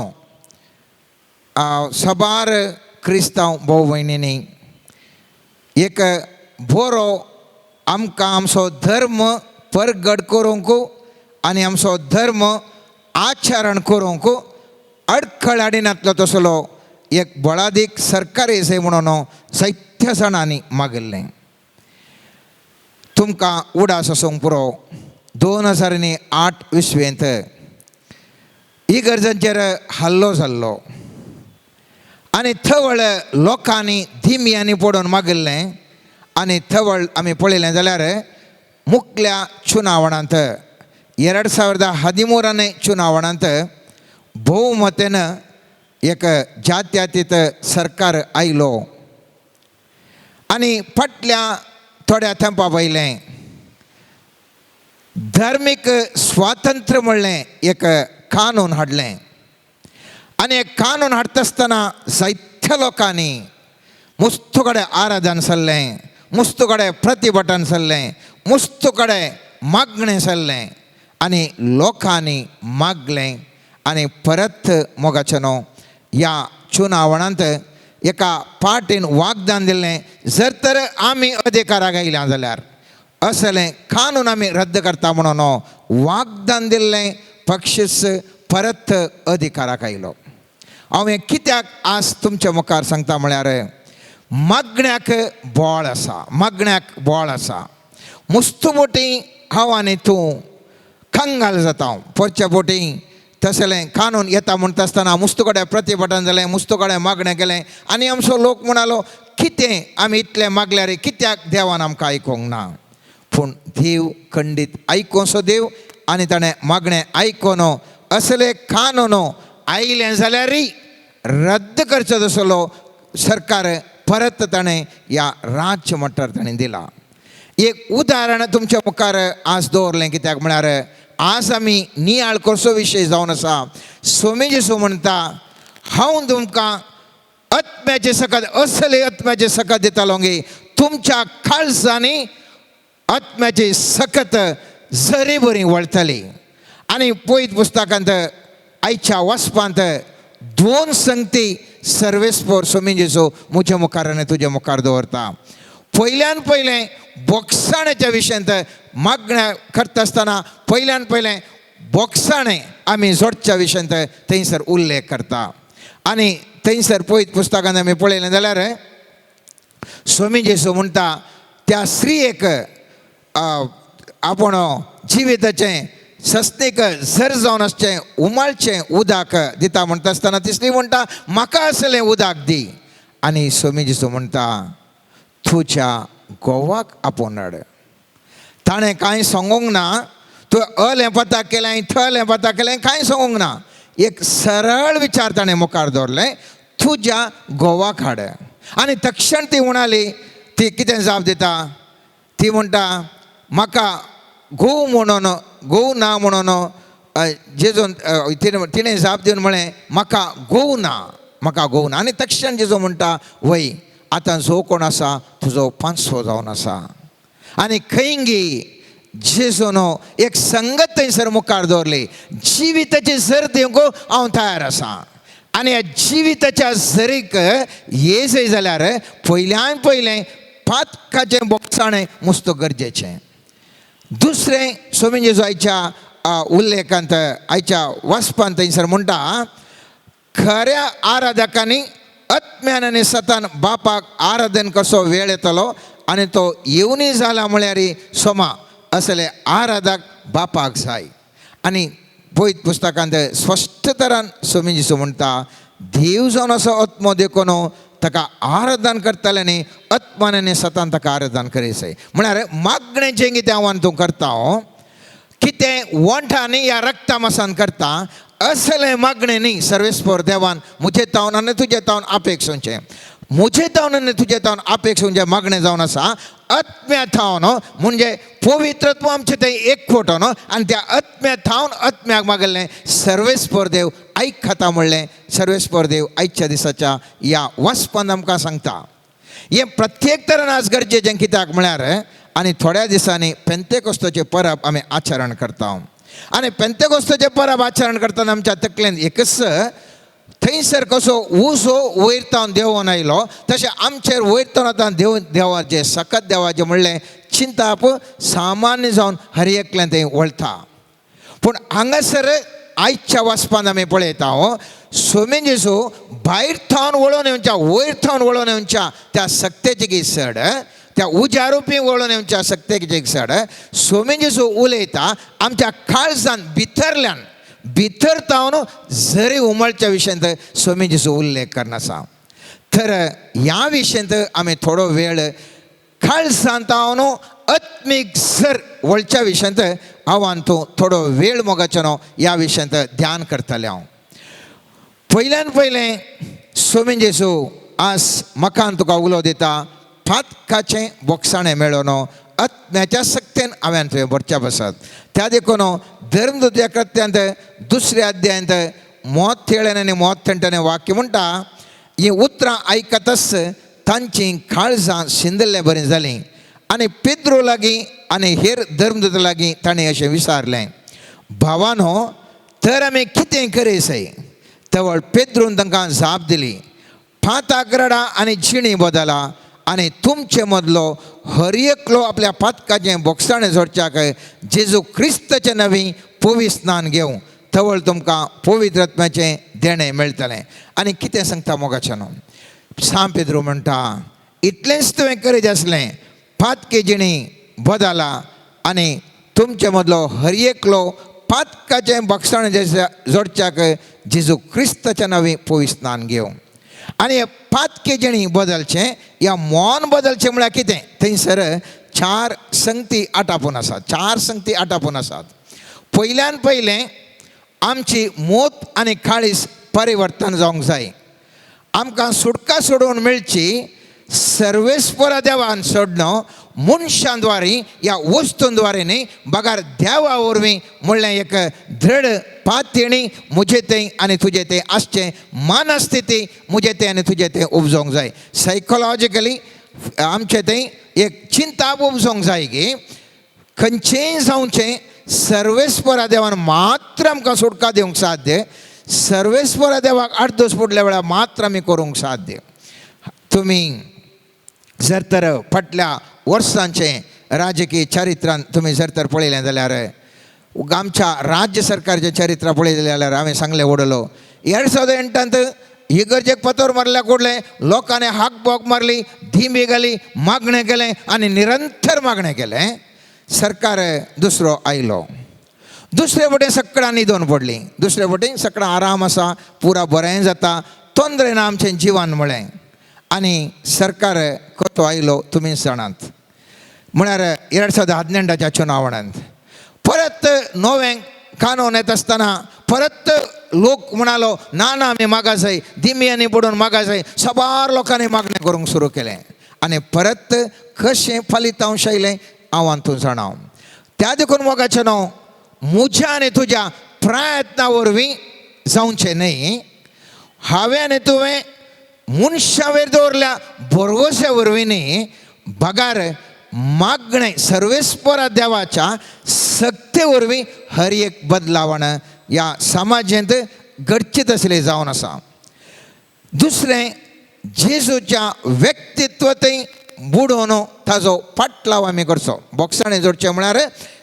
साबार क्रिस्तांव भाव भयणींनी एक बरो आमकां आमचो धर्म परगट करूंक आनी आमचो धर्म आचरण करूंक अडखळ हाडिनातलो तसलो एक बळादीक सरकारी जाय म्हणून जायत्या जाणांनी मागिल्लें. तुमकां उडास आसूंक पुरो 2008 इसवेंत इगर्जांचेर हल्लो जाल्लो आनी थवळ लोकांनी धिमयांनी पडून मागिल्लें आनी थवळ आमी पळयलें जाल्यार मुखल्या चुनावणांत 2013 चुनावणांत भोवमतेन एक जात्यातीत सरकार आयलो आनी फाटल्या थोड्या तेंपा पयलें धार्मीक स्वातंत्र्य म्हणलें एक कानून हाडलें आनी एक कानून हाडटा आसतना जायत्या लोकांनी मुस्तू कडेन आराधन सरलें, मुस्तू कडेन प्रतिभटन सरलें, मुस्तू कडेन मागणें सरलें आनी लोकांनी मागलें आनी परत मोगाचें न्हू ह्या चुनावणांत एका पार्टीन वागदान दिल्लें जर तर आमी अधिकाराक आयल्या जाल्यार असलें कानून आमी रद्द करता म्हणून वागदान दिल्लें पक्षच परत अधिकाराक आयलो. हांव हें कित्याक आज तुमच्या मुखार सांगता म्हळ्यार मागण्याक बळ आसा, मागण्याक बळ आसा. मुस्तू बोटी हांव आनी तूं कंगाल जाता. पोरच्या बोटी तसलें कानून येता म्हणटा आसतना मुस्तू कडेन प्रतिभटन जालें, मुस्तू कडेन मागणें केलें आनी आमचो लोक म्हणालो कितें आमी इतलें मागल्यार कित्याक देवान आमकां आयकूंक ना. पूण देव खंडीत आयकोसो देव आनी ताणें मागणें आयकोन असले कानून आयलें जाल्यार रद्द करचो तसलो सरकार परत ताणें ह्या राज्य मट्टार ताणें दिला. एक उदाहरण तुमच्या मुखार आज दवरलें कित्याक म्हळ्यार आज आमी नियाळ कसो विशय जावन आसा. स्वामी जेजू म्हणटा हांव तुमकां आत्म्याचे सकत असले आत्म्याचे सकत दितालो गे तुमच्या काळजांनी आत्म्याची सकत जरी बरी वळटली. आनी पयत पुस्तकांत आयच्या वाचपांत दोन संगती सर्वेस्पोर स्वामी जेजू म्हज्या मुखार आनी तुज्या मुखार दवरता. पयल्यान पयलें बोगसाण्याच्या विशयांत मागण्या करता आसतना पयल्यान पयलें बोगसाणें आमी जोडच्या विशयांत थंयसर उल्लेख करता. आनी थंयसर पयत पुस्तकांत आमी पळयलें जाल्यार स्वामी जेजू म्हणटा त्या स्त्रियेक आपूण जिविताचें सस्तीक जर जावन आसचें उमाळचें उदक दिता म्हणटा आसतना ती स्त्री म्हणटा म्हाका असलें उदक दी. आनी स्वामी जेजू म्हणटा तुज्या घोवाक आपोवन हाड. ताणें कांय सांगूंक ना, तूं अलें पता केलें थलें पता केलें कांय सांगूंक ना. एक सरळ विचार ताणें मुखार दवरलें तुज्या घोवाक हाड. आनी तक्षण ती म्हणाली ती कितें जाप दिता ती म्हणटा म्हाका घोव म्हणून घोव ना म्हणून जेजून तिणें जाप दिवन म्हळें म्हाका घोव ना, म्हाका घोव ना. आनी तक्षण जेजू म्हणटा वय आतां जो कोण आसा तुजो पांचवो जावन आसा. आनी खंयगी जेजून एक संगत थंयसर मुखार दवरली जिविताची सर दिवंक हांव तयार आसा. आनी ह्या जिविताच्या सरीक ये जय जाल्यार पयल्यान पयलें पातकाचें बोगसाणें मुस्त गरजेचें. दुसरें स्वामी जेजू आयच्या उल्लेखांत आयच्या वाचपांत थंयसर म्हणटा खऱ्या आराधकांनी आत्म्यान आनी सतान बापाक आराधन कसो वेळ येतलो आनी तो येवनी जाला म्हळ्यार सोमा असले आराधक बापाक जाय. आनी पयत पुस्तकांत स्पश्ट तरान स्वामी जेजू म्हणटा देव जावन असो आत्मो देखून ताका आराधन करतले न्ही आत्मान आनी सतान ताका आराधन करीत म्हळ्यार मागणेचें कितें आव्हान तूं करता हो कितें वंठांनी ह्या रक्ता मासान करता असलें मागणें न्ही सर्वेस्पर देवान म्हजे तावन आनी तुजे तावन अपेक्षुंचें, म्हजे तावन आनी तुजे तावन अपेक्षुंचें मागणें जावन आसा आत्म्या थावन, म्हणजे पवित्रत्व आमचें तें एकवट न्हू, आनी त्या आत्म्या थावन आत्म्याक मागलें सर्वेस्पर देव आयक खाता म्हणलें सर्वेस्पर देव आयच्या दिसाच्या ह्या वाचपान आमकां सांगता. हें प्रत्येक तरेन आज गरजेचें कित्याक म्हळ्यार आनी थोड्या दिसांनी पेंतेकोस्ताचें परब आमी आचरण करता आनी पेंतेकोस्ताचें परब आचरण करतना आमच्या तकलेन एकच थंयसर कसो उजो वयर तावन देंवोन आयलो तशें आमचेर वयर तावन आतां देव देवाचें सकत देवाचें म्हणलें चिंताप सामान्य जावन हर एकल्यान थंय वळटा. पूण हांगासर आयच्या वाचपान आमी पळयता हो सोमेन जेजू भायर थावन वळोवन येवच्या, वयर थावन वळोवन येवच्या त्या सक्तेची की सड, त्या उज्या रुपी वळोवन येवच्या सक्तेची सड सोमेन जेजू उलयता आमच्या काळजान भितरल्यान भितर तावन जरी उमळच्या विशयांत सोमेन जेजू उल्लेख करना आसा. तर ह्या विशयांत आमी थोडो वेळ काळजान तावन आत्मीक सर वळच्या विशयांत हांव तूं थोडो वेळ मोगाचो न्हू ह्या विशयांत ध्यान करतलें हांव. पयल्यान पयलें सोमेन जेजू आज म्हाका तुका उलो दिता पातकाचें बोगसाणें मेळोन आत्म्याच्या सक्तेन हांवें तुवें भरच्या बसत. त्या देखून धर्मदुत्या कृत्यांत दुसऱ्या अध्यायांत मोत थेळ्यान आनी मोत थंटाने वाक्य म्हणटा हीं उतरां आयकतच तांचीं काळजां शिंदल्ले बरीं जालीं आनी पेद्रो लागीं आनी हेर धर्मदूता लागीं ताणें अशें विचारलें, भावानो तर आमी कितें करीसय? तवळ पेद्रून तांकां जाप दिली, पाताक रडा आनी जिणी बदला आनी तुमचे मदलो हर एकलो आपल्या पातकाचें बोगसाणें जोडच्याक जेजू क्रिस्ताचें नवी पवित्र स्नान घेवं, तवळ तुमकां पवित्र आत्म्याचें देणें मेळटलें. आनी कितें सांगता मोगाचें न्हू सांव पेद्रू म्हणटा इतलेंच तुवें करीत आसलें, पातके जिणी बदला आनी तुमचे मदलो हर एकलो पातकाचें बोगसाणें जोडच्याक जेजू क्रिस्ताच्या नवी पवित्र स्नान घेवं. आनी हे पातके जिणी बदलचें या मौन बदलचें म्हळ्यार कितें? थंयसर चार संगती आटापून आसात, चार संगती आटापून आसात. पयल्यान पयलें आमची मोत आनी काळीस परिवर्तन जावंक जाय. आमकां सुटका सोडोवन मेळची सर्वेस्परा देवान सोडणो मनशां द्वारे या वस्तूं द्वारे न्ही बगार देवा वरवीं म्हणलें एक दृढ पातयेणी म्हजे थंय आनी तुजे थंय आसचें, मनस्थिती म्हजे थंय आनी तुजे थंय उपजोवंक जाय. सायकोलॉजिकली आमचे थंय एक चिंता उपजोवंक जाय की खंयचेंय जावचें सर्वेस्परा देवान मात्र आमकां सुटका दिवंक साध्य, सर्वेस्परा देवाक आठ दीस फुडल्या वेळार मात्र आमी करूंक साध्य. तुमी जर तर फाटल्या वर्सांचें राजकीय चरित्रान तुमी जर तर पळयलें जाल्यार आमच्या राज्य सरकारचें चरित्र पळयलें जाल्यार हांवें सांगलें वडलो 2008 इगर्जेक पतोर मारल्या कोडलें लोकांनी हाक बोक मारली, धिंबी घाली, मागणें केलें आनी निरंतर मागणें केलें. सरकार दुसरो आयलो, दुसरे वटेन सगळ्यां न्हिदोन पडली, दुसरे वटेन सगळां आराम आसा, पुरा बरें जाता, तोंदरे ना आमचें जिवन म्हळें. आनी सरकार कतो आयलो तुमी जाणात म्हळ्यार 2018च्या चुनावणांत परत नवें कानून येता आसतना परत लोक म्हणालो ना ना आमी मागा जाय, दिमयांनी पडून मागा जाय, साबार लोकांनी मागणें करूंक सुरू केलें. आनी परत कशें फलितांश आयलें हांव तूं जाणा. त्या देखून मोगाचें न्हू म्हज्या आनी तुज्या प्रयत्ना वरवीं जावचें न्हय, हांवें आनी तुवें मनशावेर दवरल्या भरवश्या वरवीं न्ही बगार मागणें सर्वेस्परा देवाच्या सक्ते वरवीं हर एक बदलावण ह्या समाजेंत घडचें तसलें जावन आसा. दुसरें जेजूच्या व्यक्तित्व थंय बुडोवन ताजो पाटलाव आमी करचो. बोगसाणें जोडचें म्हळ्यार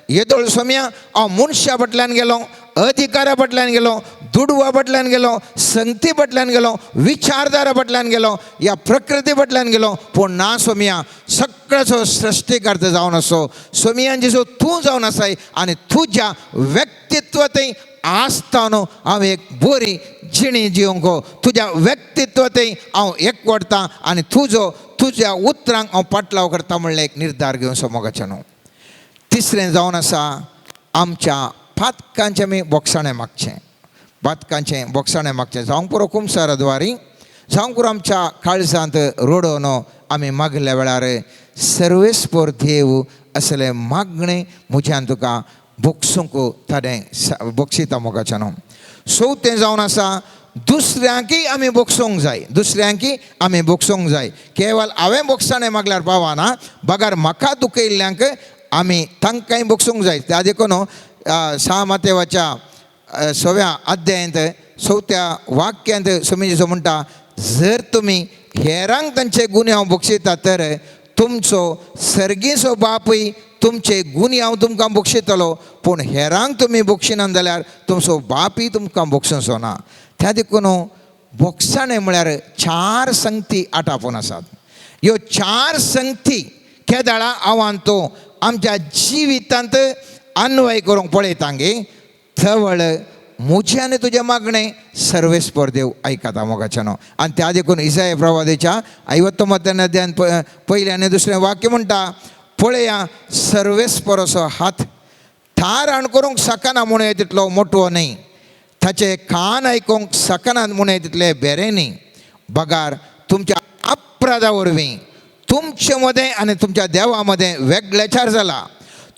येदोळ सोम्या हांव मनशा फाटल्यान गेलो, अधिकारा फाटल्यान गेलो, दुडवा फाटल्यान गेलो, संगती फाटल्यान गेलो, विचारधारा फाटल्यान गेलो, या प्रकृती फाटल्यान गेलो, पूण ना सोम्या सगळ्याचो सृश्टीकर्ता जावन आसो सोमियान जेजू तूं जावन आसाय आनी तुज्या व्यक्तित्व थंय आसता न्हू हांव एक बरी जिणी जिवंक, तुज्या व्यक्तित्व थंय हांव एकवटता आनी तुजो तुज्या उतरांक हांव पाटलाव करता म्हणलें एक निर्धार घेवन समोगाचें न्हू. तिसरें जावन आसा आमच्या पातकांचें आमी बोगसाणें मागचें. पातकांचें बोगसाणें मागचें जावंक पुरो कुमसारा द्वारी जावंक पुरो आमच्या काळजांत रडोवन आमी मागल्या वेळार सर्वेस्पोर देव असलें मागणें म्हज्यान तुका बोगसूंक ताणें बोगशिता मोगाच्यान. चवथें जावन आसा दुसऱ्यांकय आमी बोगसूंक जाय, दुसऱ्यांकय आमी बोगसूंक जाय. केवल हांवें बोगसाणें मागल्यार पावना, बगर म्हाका दुखयल्ल्यांक आमी तांकांय बोगसूंक जाय. त्या देखून सा मातेवाच्या सव्या अध्यायांत चवथ्या वाक्यांत स्वामी जेजू म्हणटा, जर तुमी हेरांक तांचे गुन्यांव बक्षिता तर तुमचो सर्गीचो बापूय तुमचे गुन्यांव तुमकां बक्षितलो, पूण हेरांक तुमी बक्षिनात जाल्यार तुमचो बापूय तुमकां बक्षचो ना. त्या देखून बोगसाणें म्हळ्यार चार संगती आटापून आसात. ह्यो चार संगती केदाळा आव्हान तो आमच्या जिवितांत अन्वय करूंक पळयता गे थवळ म्हजें आनी तुजें मागणें सर्वेस्पर देव आयकता मोगाच्यान. आनी त्या देखून इसाय प्रवादेच्या 59 अध्यायान पयलें आनी दुसरें वाक्य म्हणटा, पळया सर्वेस्पराचो हात थाराण करूंक शकना म्हणून तितलो मोटवो न्हय, ताचे कान आयकूंक शकनात म्हणून तितले बेरे न्हय, बगार तुमच्या अपराधा वरवीं तुमचे मदें आनी तुमच्या देवा मदें वेगळेचार जाला,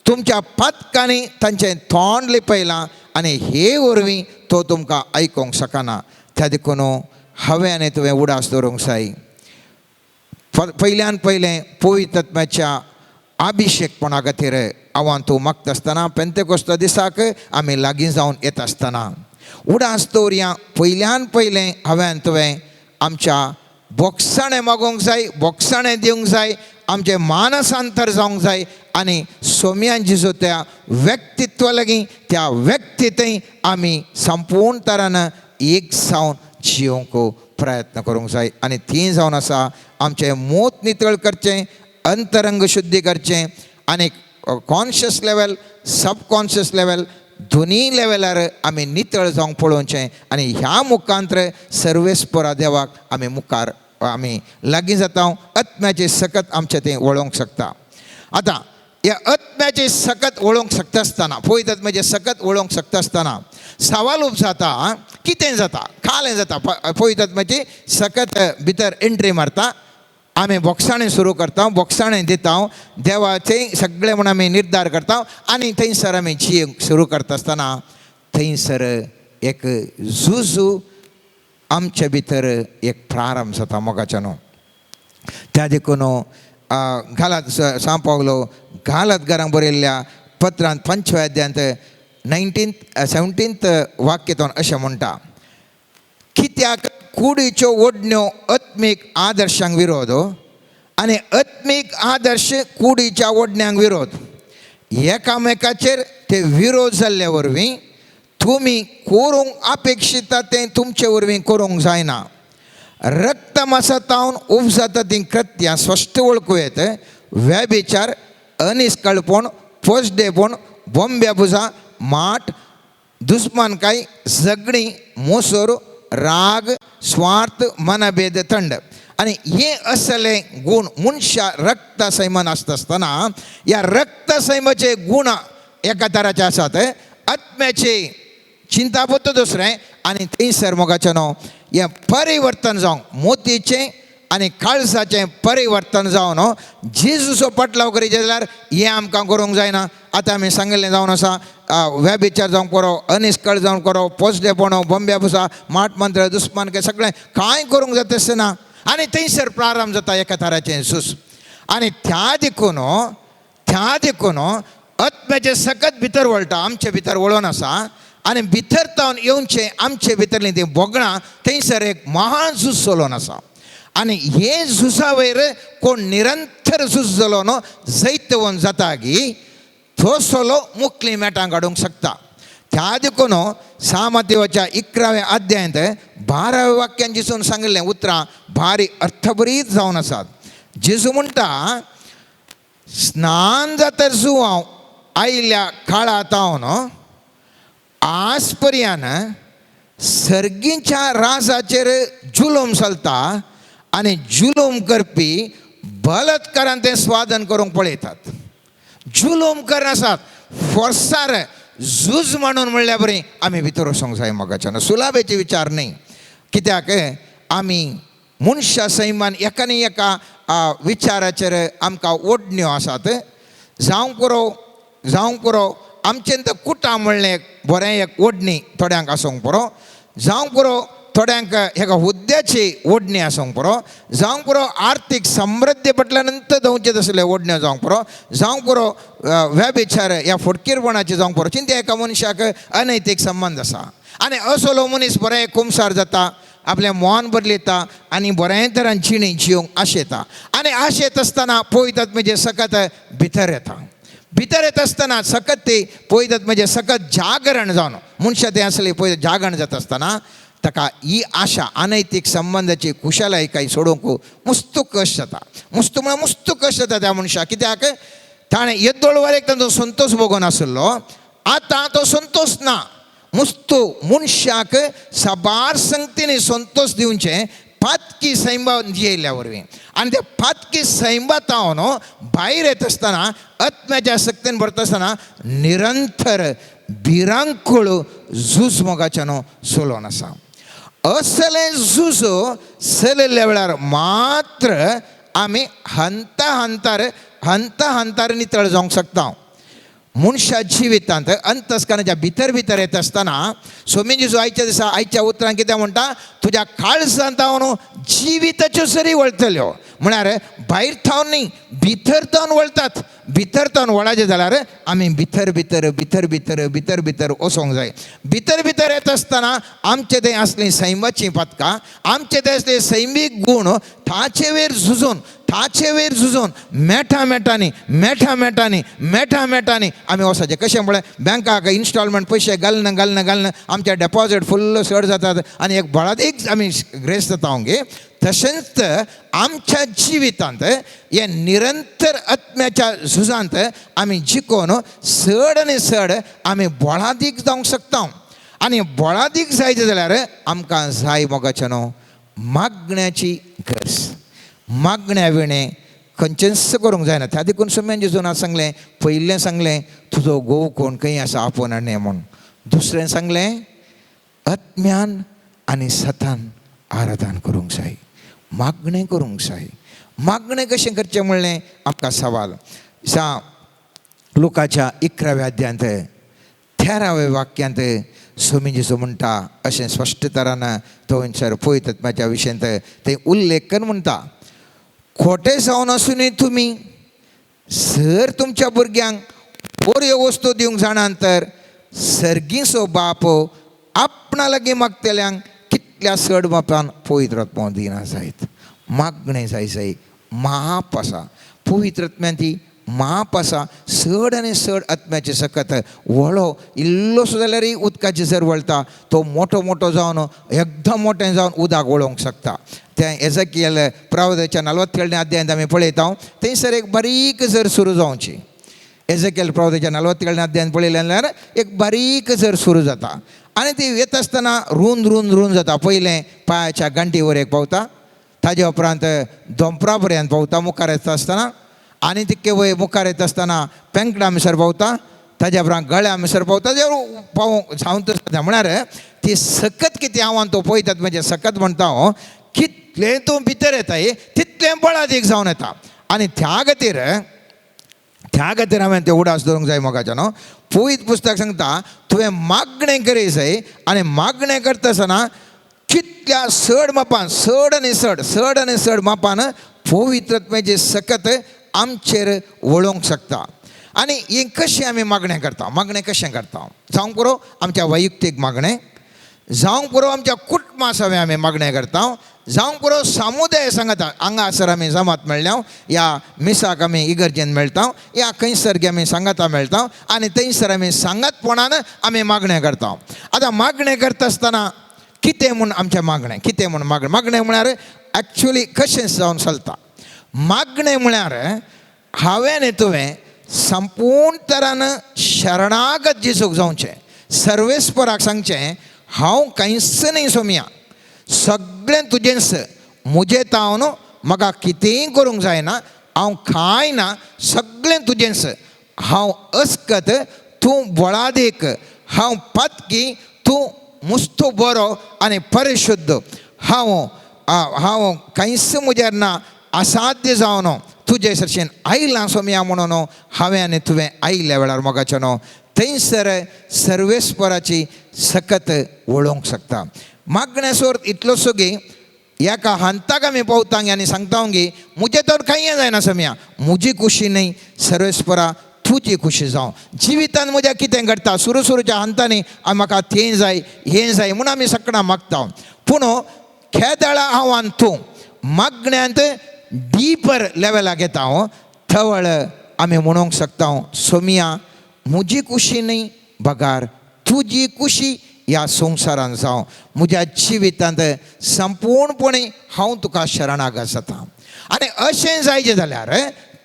तुमच्या पातकांनी तांचें तोंड लिपयलां आनी हे वरवीं तो तुमकां आयकूंक शकना. त्या देखून हांवें आनी तुवें उडास दवरूंक जाय. पयल्यान पयलें पवित्र आत्म्याच्या अभिशेकपणा खातीर आव्हान तूं मागता आसतना पेंतेकोस्ता दिसाक आमी लागीं जावन येता आसतना उडास दवरया. पयल्यान पयलें हांवें आनी तुवें आमच्या बोगसाणें मागूंक जाय, बोगसाणें दिवंक जाय, आमचें मानसांतर जावंक जाय आनी सोम्यान जेजू त्या व्यक्तित्वा लागीं त्या व्यक्तींतय आमी संपूर्ण तरान एक जावन जियोंक प्रयत्न करूंक जाय. आनी ती जावन आसा आमचें मोत नितळ करचें, अंतरंग शुद्धी करचें आनी कॉन्शियस लेवल सबकॉन्शियस लेवल दोनी लेवलार आमी नितळ जावंक पळोवचें आनी ह्या मुखांतर सर्वेस्परा देवाक आमी मुखार आमी लागीं जाता. आत्म्याची सकत आमचें तें वळोवंक शकता. आतां ह्या आत्म्याची सकत वळोवंक शकता आसतना पवित्र आत्म्याचें सकत वळोवंक शकता आसतना सवाल उपजाता कितें जाता कालें जाता. पवित्र आत्म्याची सकत भितर एंट्री मारता, आमी बोगसाणें सुरू करता, बोगसाणें दिता, देवाचें सगळें म्हूण आमी निर्धार करता आनी थंयसर आमी जियेवंक सुरू करता आसतना थंयसर एक झुजू आमचे भितर एक प्रारंभ जाता मोगाच्या न्हू. त्या देखून घालात सांव पावलो घालात घरांक बरयल्ल्या पत्रांत 5व्या अध्यायांत 17th वाक्यतून अशें म्हणटा, कित्याक कुडीच्यो ओडण्यो आत्मीक आदर्शांक विरोध आनी आत्मीक आदर्श कुडीच्या ओडण्यांक विरोध, एकामेकाचेर ते विरोध जाल्ले वरवीं तुमी करूंक अपेक्षिता तें तुमचे वरवीं करूंक जायना. रक्तमासातावन उपजाता तीं कृत्यां स्पश्ट वळखूं येत, व्यभिचार, अनिस्कळपण, पोसडेपण, बोंब्या बुजा, माट, दुस्मानकाय, झगडीं, मोसोर, राग, स्वार्थ, मनभेद, थंड. आनी हे असले गूण मनशा रक्त सैमान आसता आसतना ह्या रक्त सैमाचे गूण एका तराचे आसात, आत्म्याचे चिंतापत्त दुसरें आनी थंयसर मोगाचें न्हू हें परिवर्तन जावंक मोतीचें आनी काळजाचें परिवर्तन जावन जेजूचो पाटलाव करीत जाल्यार हें आमकां करूंक जायना. आतां आमी सांगिल्लें जावन आसा व्यभिचार जावंक करो, अनिस्कळ जावंक करो, पोसडेपणो, बोंब्या पुसा, माट मंत्र, दुस्मान के सगळें कांय करूंक जाता आसना आनी थंयसर प्रारंभ जाता एका तराचें झूज. आनी त्या देखून आत्म्याचें सकत भितर वळटा, आमचे भितर वळोन आसा आनी भितर तावन येवचें आमचे भितरलीं तीं भोगणां थंयसर एक महान झूज चलोवन आसा. आनी हे झुजा वयर कोण निरंतर झूज जालो न्हू जैतवंत जाता की तो सोलो मुकली मेटां काडूंक शकता. त्या देखून सामतेवाच्या 11व्या अध्यायांत 12व्या वाक्यान जेजून सांगिल्लें उतरां भारी अर्थभरीत जावन आसात. जेजू म्हणटा, स्नान जाता जुवांव आयिल्ल्या काळांत हांव आज पर्यान सर्गीच्या राजाचेर जुलूम चलता आनी जुलूम करपी बलात्कारान तें स्वादन करूंक पळयतात. जुलूम करनासात, फोर्सार झूज म्हणून म्हणल्या बरी आमी भितर वचोंक जाय मोगाच्यान. सुलाबेचे विचार न्हय, कित्याक आमी मनशा सैमान एका न्ही एका विचाराचेर आमकां ओडण्यो आसात. जावंक पुरो, जावंक पुरो आमचें तर कुटां म्हणलें एक बरें एक ओडणी थोड्यांक आसूंक पुरो, जावंक पुरो थोड्यांक हेका हुद्द्याची ओडणी आसूंक पुरो, जावंक पुरो आर्थीक समृद्धी पटल्या नंतर धांवचें तसलें ओडण्यो जावंक पुरो, जावंक पुरो व्यभिचार ह्या फटकीरपणाची जावंक पुरो. चिंत्या एका मनशाक अनैतीक संबंद आसा आनी असलो मनीस बरें कुमसार जाता, आपलें मन बदलयता आनी बरें तरान जिणी जिवंक आशेता आनी आशेत आसतना पळयतात म्हणजे सकत भितर येता. भितर येत आसतना सकत ती पळयतात म्हणजे सकत जागरण जावन मनशां तें आसलें पळय जागरण जाता आसतना ताका ही आशा अनैतीक संबंदाची कुशलाय काय सोडोवंक मुस्तू कश्ट जाता. मुस्तू म्हळ्यार मुस्तू कश्ट जाता त्या मनशाक, कित्याक ताणें येदोळ वरेक तांचो संतोश भोगून आशिल्लो, आतां तो संतोश ना. मुस्तू मनशाक साबार संगतींनी संतोश दिवचें पातकी सैमा जियेल्ल्या वरवीं आनी त्या पातकी सैमा तावन भायर येता आसतना आत्म्याच्या शक्तीन भरता आसतना निरंतर भिरांकूळ झूज मोगाच्यान चलोवन आसा. असलें झूज चलयल्ल्या वेळार मात्र आमी हंता हंतार हंता हंतार नितळ जावंक शकता. मनशा जिवितांत अंतस्करणाच्या भितर भितर येता आसतना स्वामी जेजू आयच्या दिसा आयच्या उतरान कितें म्हणटा, तुज्या काळजांत हांव जिविताच्यो सरी वळतल्यो. म्हळ्यार भायर थावन न्ही, भितर थावन वळतात. भितर थावन वळाचें जाल्यार आमी भितर भितर भितर भितर भितर भितर वचोंक जाय. भितर भितर येता आसतना आमचे तें आसलीं सैमाचीं पातकां, आमचे तें आसले सैमीक गूण ताचे वयर झुजून ताचे वयर झुजून मेठा मेठांनी मेठा मेठांनी मेठा मेठांनी आमी वचपाचें. कशें म्हळ्यार बँकाक इन्स्टॉलमेंट पयशे घालना घालना घालना आमचे डेपॉजीट फुल्ल चड जातात आनी एक बळादीक आमी ग्रेस जाता गे. तशेंच आमच्या जिवितांत हे निरंतर आत्म्याच्या झुजांत आमी जिकोवन चड आनी चड आमी बळादीक जावंक शकता. आनी बळादीक जायत जाल्यार आमकां जाय मोगाचें न्हू मागण्याची गरज. मागण्या विणें खंयचेंच करूंक जायना. त्या देखून सुम्यान जेजून सांगलें, पयलें सांगलें तुजो घोव कोण खंय आसा आपोवन हाडणे म्हूण. दुसरें सांगलें आत्म्यान आनी सतान आराधन करूंक जाय, मागणें करूंक जाय. मागणें कशें करचें म्हणलें आमकां सवाल सा लुकाच्या 11व्या अध्यायांत 13व्या वाक्यांत स्वामी जेजू म्हणटा अशें स्पश्ट तरान तो वयसर पवित्र विशयांत ते उल्लेख करून म्हणटा, खोटे जावन आसुनूय तुमी सर तुमच्या भुरग्यांक बऱ्यो वस्तू दिवंक जाणात तर सर्गीचो बाप आपणा लागीं मागतल्यांक कितल्या चड बापान पवित्र आत्मो दिना जायत. मागणें जाय जाय माप आसा पवित्र आत्म्यान ती माप आसा. चड आनी चड आत्म्याची सकत वळो इल्लोसो जाल्यारय उदकाची जर वळटा तो मोठो मोठो जावन एकदम मोठें जावन उदक वळोवंक शकता. तें एजकियल प्रवादाच्या 47 अध्यायांत आमी पळयता थंयसर एक बारीक जर सुरू जावची. एजकियल प्रवादाच्या 47 अध्यायांत पळयलें जाल्यार एक बारीक जर सुरू जाता आनी ती येता आसतना रूंद रूंद रूंद जाता. पयलें पांयाच्या गांठीवर एक पावता, ताजे उपरांत दोंपरा पर्यंत पावता मुखार येता आसतना, आनी तितके वयर मुखार येता आसतना पेंकडा मिसर पावता, ताज्या उपरांत गळ्या मिसर पावता, पावोवंक जावन आसता. म्हळ्यार ती सकत कितें हांव तो पळयतात म्हणजे सकत म्हणटा हांव कितलें तूं भितर येता तितलें बळादीक जावन येता. आनी त्या खातीर त्या खातीर हांवें तें उडास दवरूंक जाय मोगाच्या न्हू. पवित्र पुस्तक सांगता तुवें मागणें करी जाय आनी मागणें करता आसतना कितल्या चड मापान चड आनी चड चड आनी चड मापान पवित्र आत्म्याची सकत आमचेर वळोवंक शकता. आनी हें कशें आमी मागणें करता, मागणें कशें करता, जावंक पुरो आमच्या वैयक्तीक मागणें, जावंक पुरो आमच्या कुटुंबा सवें आमी मागणें करता, जावंक पुरो समुदाय सांगता हांगासर आमी जमात मेळ्ळ्या ह्या मिसाक आमी इगर्जेन मेळटा या खंयसर आमी सांगाता मेळटा आनी थंयसर आमी सांगातपणान आमी मागणें करता. आतां मागणें करता आसतना कितें म्हूण आमचें मागणें, कितें म्हूण मागणें, मागणें म्हळ्यार एक्चुली कशें जावन चलता. मागणें म्हळ्यार हांवें आनी तुवें संपूर्ण तरान शरणागत जेजूक जावचें, सर्वेस्पराक सांगचें हांव कांयच न्ही सोमया, सगळें तुजेंच, म्हजें तावन म्हाका कितेंय करूंक जायना, हांव कांय ना, सगळें तुजेंच, हांव अस्कत तूं बळादीक, हांव पातकी, तूं मुस्तो बरो आनी परिशुद्ध, हांव हांव कांयच म्हज्यार ना, असाध्य जावन तुजे सरशेन आयलां सोमया म्हणून हांवें आनी तुवें आयिल्ल्या वेळार मोगाचें न्हू थंयसर सर्वेस्पराची सकत वळोवंक शकता. मागण्यासोर इतलोसो गी एका हंताक आमी पावता आनी सांगता गी म्हजें तर कांय जायना सोमया, म्हजी खुशी न्हय सर्वेस्परा तुजी खुशी जावं. जिवितान म्हज्या कितें घडटा सुरू सुरूच्या हंतांनी म्हाका तें जाय हें जाय म्हूण आमी सकणां मागता, पूण खेदाळा हांव आनी तूं मागण्यांत डीपर लेवलाक येता हांव थवळ आमी म्हणूंक शकता सोमिया म्हजी खुशी न्हय बगार तुजी खुशी ह्या संवसारान जावं, म्हज्या जिवितांत संपूर्णपणे हांव तुका शरणागत जाता. आनी अशें जायचें जाल्यार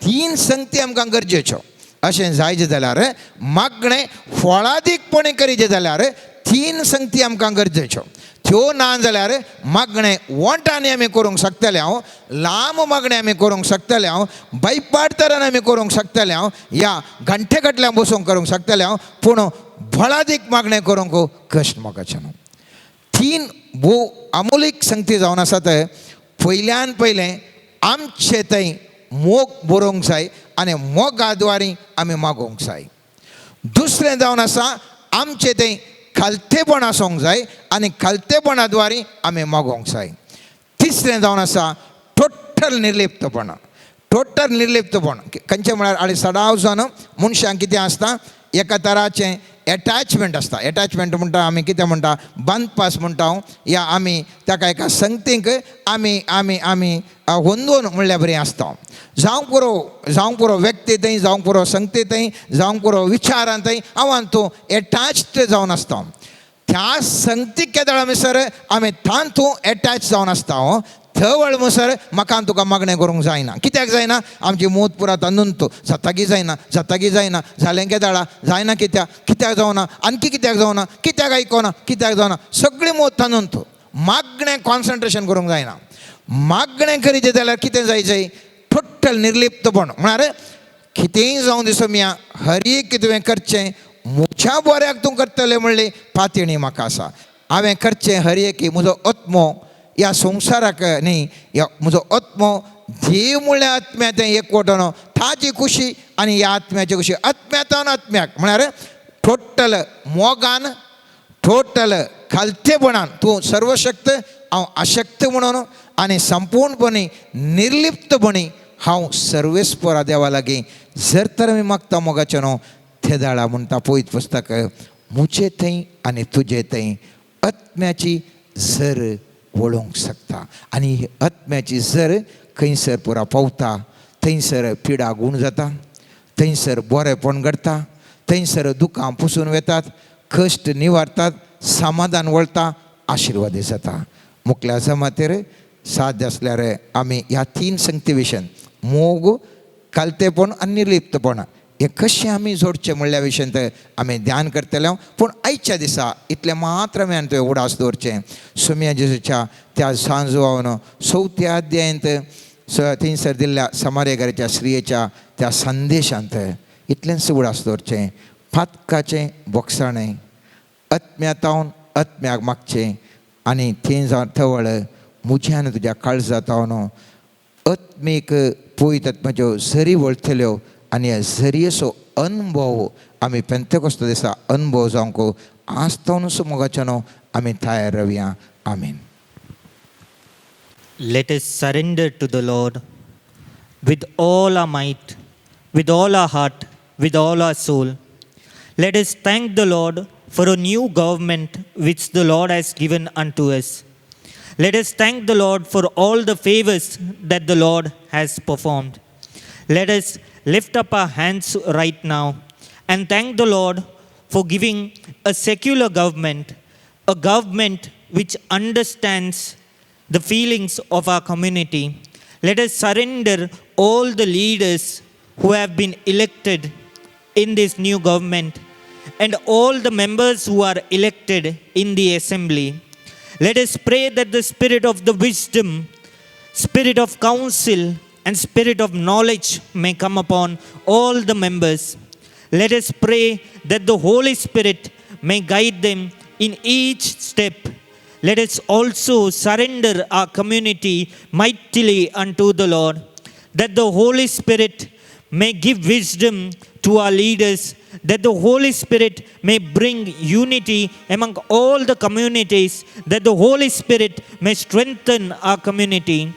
तीन संगती आमकां गरजेच्यो. अशें जायचें जाल्यार मागणें फळादीकपणे करीचें जाल्यार तीन संगती आमकां गरजेच्यो. त्यो ना जाल्यार मागणें वोंटांनी आमी करूंक शकतले हांव, लांब मागणें आमी करूंक शकतले हांव, बैपाट तरान आमी करूंक शकतले हांव, या घंटे गटल्यान बसूंक करूंक शकतले हांव, पूण बळादीक मागणें करूंक कश्ट मोगाचें न्हू. तीन भोव अमोलीक संगती जावन आसात. पयल्यान पयलें आमचे थंय मोग बरोवंक जाय आनी मोगा द्वारी आमी मागोवंक जाय. दुसरें जावन आसा आमचें थंय खालतेपण आसूंक जाय आनी खालतेपणा द्वारी आमी मागोवंक जाय. तिसरें जावन आसा टोटल निर्लिप्तपण. टोटल निर्लिप्तपण खंयचें म्हळ्यार आनी सदांच जावन मनशांक कितें आसता एका तराचें एटॅचमेंट आसता. एटॅचमेंट म्हणटा आमी कितें म्हणटा बांदपास म्हणटा या आमी ताका एका संगतीक आमी आमी आमी होंदोवन म्हणल्यार बरें आसता. जावंक पुरो, जावंक पुरो व्यक्ती थंय, जावंक पुरो संगती थंय, जावंक पुरो विचारान थंय हांव तूं एटॅच्ड जावन आसता. त्या संगतीक केदळ आमी सर आमी तातूं एटॅच जावन आसता. थवळ मुसर म्हाका तुका मागणें करूंक जायना. कित्याक जायना? आमची मूत पुरा तांदून तूं जातागी जायना, जातागी जायना, जालें केदाळा जायना, कित्याक कित्याक जावना, आणखी कित्याक जावना, कित्याक आयकोना, कित्याक जावना, सगळी मूत तांदून तूं मागणें कॉन्सन्ट्रेशन करूंक जायना. मागणें करीचें जाल्यार कितें जाय जाय टोटल निर्लिप्तपण म्हळ्यार कितेंय जावं दिसो मिया हर एक तुवें करचें म्हज्या बऱ्याक तूं करतलें म्हणली पातयणी म्हाका आसा. हांवें करचें हर एक म्हजो आत्मो ह्या संवसाराक न्ही, ह्या म्हजो आत्मो देव म्हणल्यार आत्म्या तें एकवटन ताजी खुशी आनी ह्या आत्म्याची खुशी आत्म्यातान आत्म्याक म्हळ्यार टोटल मोगान टोटल खालतेपणान तूं सर्वशक्त हांव अशक्त म्हणून आनी संपूर्णपणे निर्लिप्तपणे हांव सर्वेस्परा देवा लागीं जर तर आमी मागता मोगाचें न्हू तेदाळा म्हणटा पयत पुस्तक म्हजे थंय आनी तुजे थंय आत्म्याची जर वळोवंक शकता. आनी ही आत्म्याची जर खंयसर पुरा पावता थंयसर पिडा गूण जाता, थंयसर बरेंपण घडटा, थंयसर दुकां पुसून वेतात, कश्ट निवारतात, समाधान वळटा, आशिर्वाद जाता. मुखल्या जमातेर साध्य आसल्यार आमी ह्या तीन संगती विशयान मोग, कालतेपण आनी निर्लिप्तपण हें कशें आमी जोडचें म्हणल्या विशयांत आमी ध्यान करतले. पूण आयच्या दिसा इतलें मात्र आमी आनी तुवें उडास दवरचें. सोम्या जेजूच्या त्या सांजवावन चवथ्या अध्यायांत थंयसर दिल्ल्या समारेघराच्या स्त्रियेच्या त्या संदेशांत इतलेंच उडास दवरचें. पातकाचें बोगसाणें आत्म्यातावन आत्म्याक मागचें आनी थंय जावन थवळ म्हज्या आनी तुज्या काळजातावन आत्मीक पयत आत्म्याच्यो झरी वळटल्यो आनी ह्या झरयेचो अनुभव आमी पेंतेकोस्त दिसा अनुभव जावंक आसतावनूच मोगाचें न्हू आमी तयार रावया. आमीन. Let us surrender to the Lord with all our might, with all our heart, with all our soul. Let us thank the Lord for a new government which the Lord has given unto us. Let us thank the Lord for all the favors that the Lord has performed. Let us lift up our hands right now and thank the Lord for giving a secular government, a government which understands the feelings of our community. Let us surrender all the leaders who have been elected in this new government and all the members who are elected in the assembly. Let us pray that the spirit of the wisdom, spirit of counsel, and spirit of knowledge may come upon all the members. Let us pray that the Holy Spirit may guide them in each step. Let us also surrender our community mightily unto the Lord, that the Holy Spirit may give wisdom to our leaders, that the Holy Spirit may bring unity among all the communities, that the Holy Spirit may strengthen our community.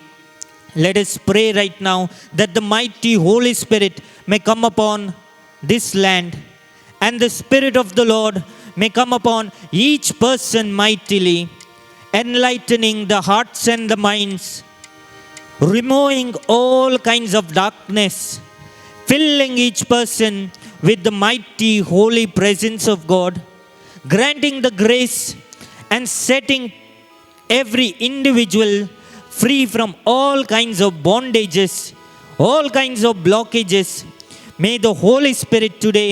Let us pray right now that the mighty Holy Spirit may come upon this land and the Spirit of the Lord may come upon each person mightily, enlightening the hearts and the minds, removing all kinds of darkness, filling each person with the mighty holy presence of God, granting the grace and setting every individual free from all kinds of bondages, all kinds of blockages. May the Holy Spirit today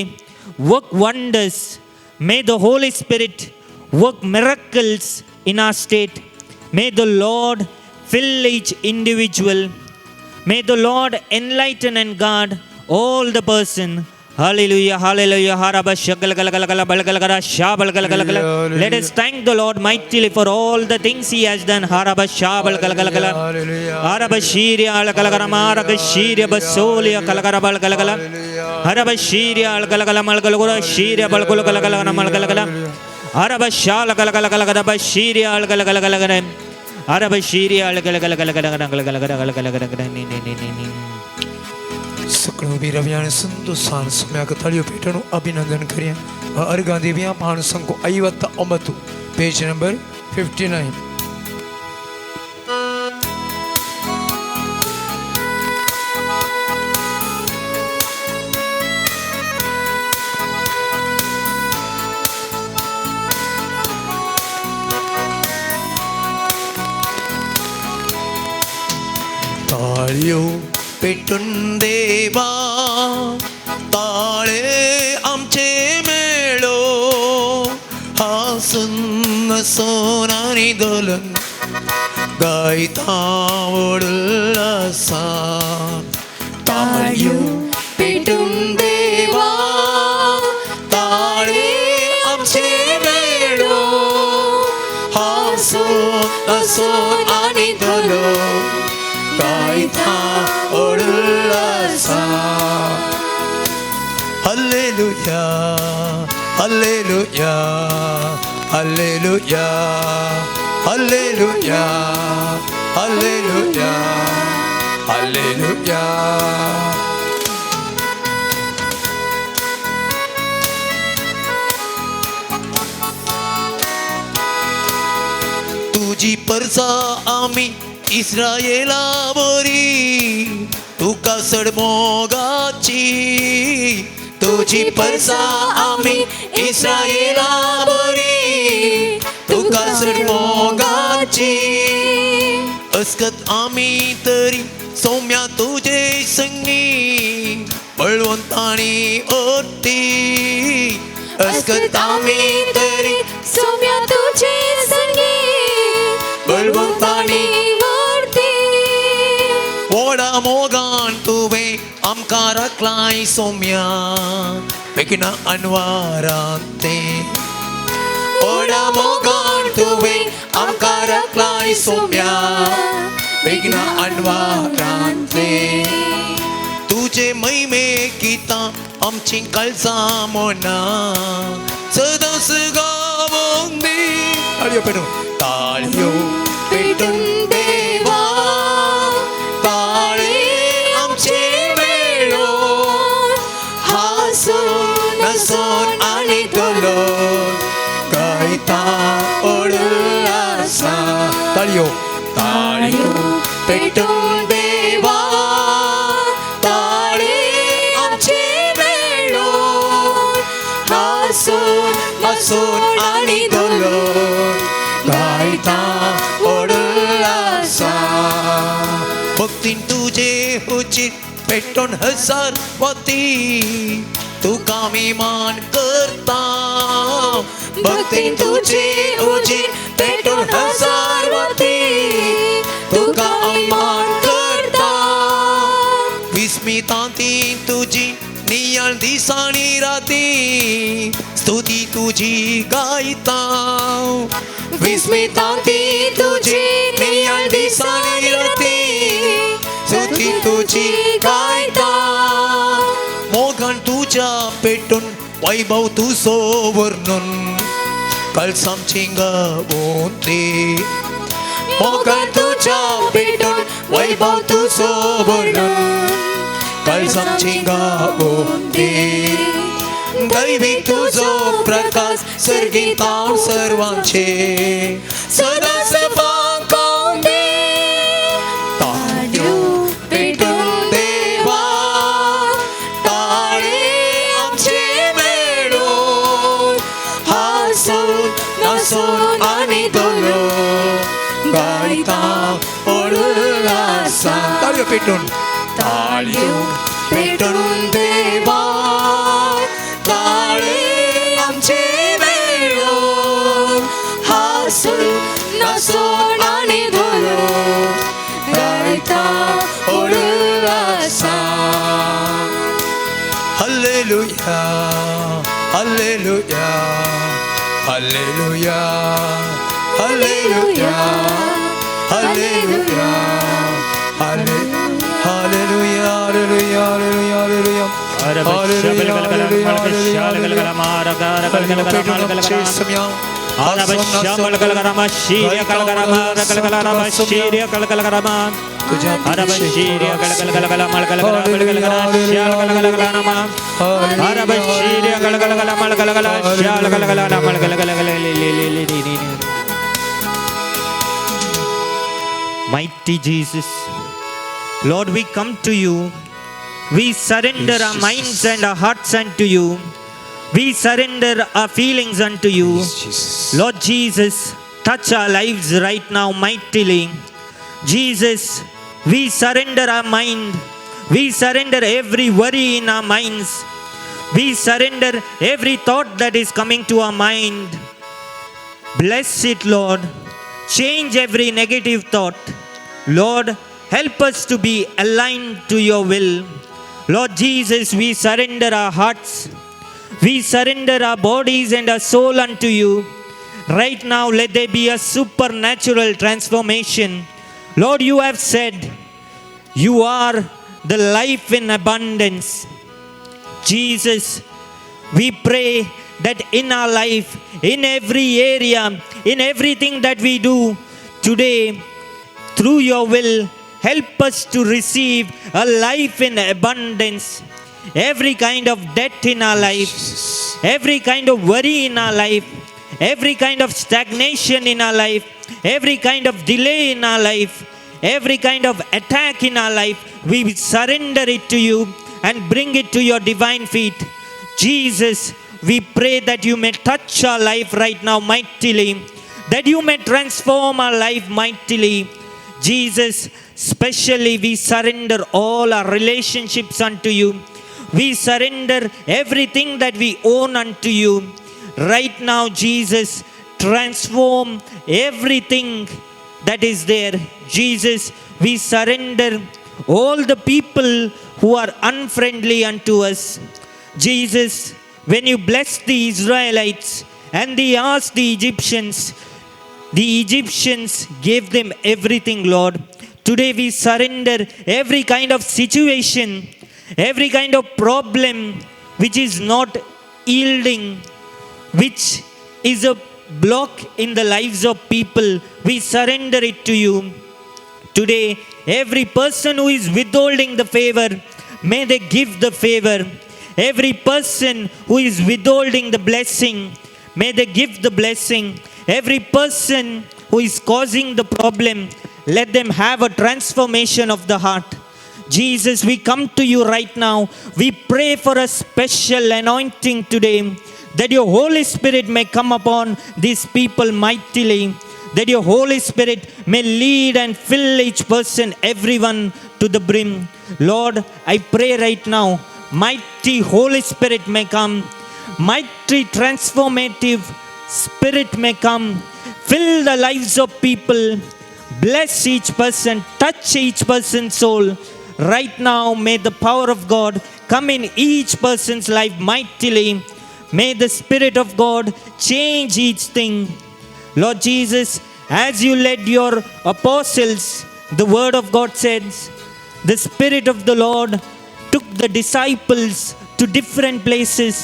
work wonders. May the Holy Spirit work miracles in our state. May the Lord fill each individual. May the Lord enlighten and guard all the person. Hallelujah, hallelujah. Haraba shakal kala kala kala bal kala kala sha bal kala kala kala. Let us thank the Lord mightily for all the things He has done. Haraba sha bal kala kala kala. Haraba shirya ala kala kala maraka shirya basolia kala kala bal kala kala. Haraba shirya ala kala kala mal kala kala shirya bal kala kala kala mal kala kala. Haraba sha la kala kala kala kala bashirya ala kala kala kala kala. Haraba shirya ala kala kala kala kala kala kala kala kala kala kala ni ni ni ni ni. સકળું બી રવ્યાને સંતોષાન સમ્યાક તાળીઓ પેટનું અભિનંદન કરીએ. અરગા દેવ્યા પાણ સંકો 59, page number 59. તાળીઓ पेटून देवा, ताळे आमचे मेळो, हासून सोनारी दोलन गायता उल्लासा. ताळयो पेटून देवा, ताळे आमचे मेळो, हासून सोनारी दोलन गायता उल्लासा. Hallelujah, hallelujah, hallelujah, hallelujah, hallelujah, hallelujah. तुझी परसा आम्ही इस्रायला बरी, तुका सड मोगाची. तुझी परसा आम्ही इस्रायला बरी, तुका सड मोगाची. अस्कत आम्ही तरी सौम्या तुझे संगी, बळवंताणी ओटी. अस्कत आम्ही तरी सौम्या तुझे संगी, बळवंताणी वरती. व्हडा मोगान तुवें आमकां राखलाय सौम्या, बेगिना अनवारांत तें. व्हडा मोगान तुवें आमकां राखलाय सौम्या, बेगिना अनवारांत तें. तुजे महिमे गितां आमचीं काळजां मनां सदांच गावोंदी. ताळयो पेटून, ताळयो पेटून देवा, ताळे आमचे मेळो, हासून हसून आनी धोलून गायता उल्लासा. ताळयो, ताळयो पेटून देवा, ताळे आमचे मेळो, हासून हसून आनी धोलून गायता उल्लासा. भक्तीन तुजे हुजीर पेटोवन हजार वाती, तुका आमी मान करता. भक्तीन तुजे हुजीर पेटोवन हजार वाती, तुका आमी मान करता. विस्मितांती तुजी नियाळ दिसांनी राती स्तुती तुजी गायता. विस्मितांती तुजी नियाळ दिसांनी राती स्तुती तुजी गायता. मोगान तुज्या पेटून वैभव तुजो वर्णून कळसामची गावोंती. मोगान तुज्या पेटून वैभव तुजो वर्णून कळसामची गावोंती. दैवी तुजो प्रकाश सर्गीताव सर्वांचे सदांच फांकावंदी. ताळयो पेटून देवा ताळे आमचे मेळून हांसून नासून आनी धोलो गायता उल्हासान. ताळयो पेटून, ताळयो पेटून देवा ताळे आमचे मेळून हांसून नासून आनी धोलो गायता उल्हासान. Hallelujah, hallelujah, hallelujah, hallelujah, hallelujah, hallelujah, hallelujah, hallelujah, hallelujah. Mighty Jesus, Lord, we come to you. We surrender our minds and our hearts unto you. We surrender our feelings unto you. Lord Jesus, touch our lives right now mightily. Jesus, we surrender our mind. We surrender every worry in our minds. We surrender every thought that is coming to our mind. Bless it, Lord. Change every negative thought. Lord, help us to be aligned to your will. Lord Jesus, we surrender our hearts. We surrender our bodies and our soul unto you. Right now, let there be a supernatural transformation. Lord, you have said, you are the life in abundance. Jesus, we pray that in our life, in every area, in everything that we do today, through your will, help us to receive a life in abundance. Every kind of debt in our life, every kind of worry in our life, every kind of stagnation in our life, every kind of delay in our life, every kind of attack in our life, we surrender it to you and bring it to your divine feet. Jesus, we pray that you may touch our life right now mightily, that you may transform our life mightily. Jesus, specially we surrender all our relationships unto you. We surrender everything that we own unto you. Right now, Jesus, transform everything that is there. Jesus, we surrender all the people who are unfriendly unto us. Jesus, when you blessed the Israelites and they asked the Egyptians gave them everything, Lord. Today we surrender every kind of situation, every kind of problem which is not yielding, which is a block in the lives of people. We surrender it to you. Today, every person who is withholding the favor, may they give the favor. Every person who is withholding the blessing, may they give the blessing. Every person who is causing the problem, let them have a transformation of the heart. Jesus, we come to you right now. We pray for a special anointing today, that your Holy Spirit may come upon these people mightily, that your Holy Spirit may lead and fill each person, everyone to the brim. Lord, I pray right now, mighty Holy Spirit may come, mighty transformative Spirit may come, fill the lives of people, bless each person, touch each person's soul. Right now, may the power of God come in each person's life mightily. May the Spirit of God change each thing. Lord Jesus, as you led your apostles, the word of God says, the Spirit of the Lord took the disciples to different places.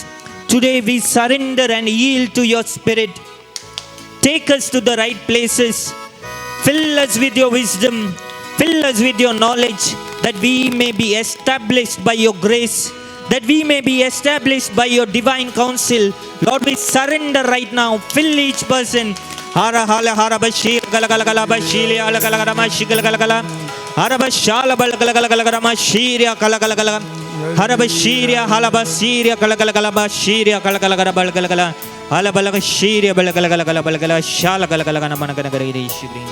Today we surrender and yield to your Spirit. Take us to the right places. Fill us with your wisdom. Fill us with your knowledge, that we may be established by your grace, that we may be established by your divine counsel. Lord, we surrender right now. Fill each person. Hara hala hara bashir gala gala gala bashili ala gala gala mashi gala gala gala. Hara bashala bala gala gala gala gala mashiriya gala gala gala. Hara bashiriya hala bashiriya gala gala gala bashiriya gala gala gala bala gala gala. Hala bala shiriya bala gala gala gala bala gala shala gala gala gala mana gala gala shiri.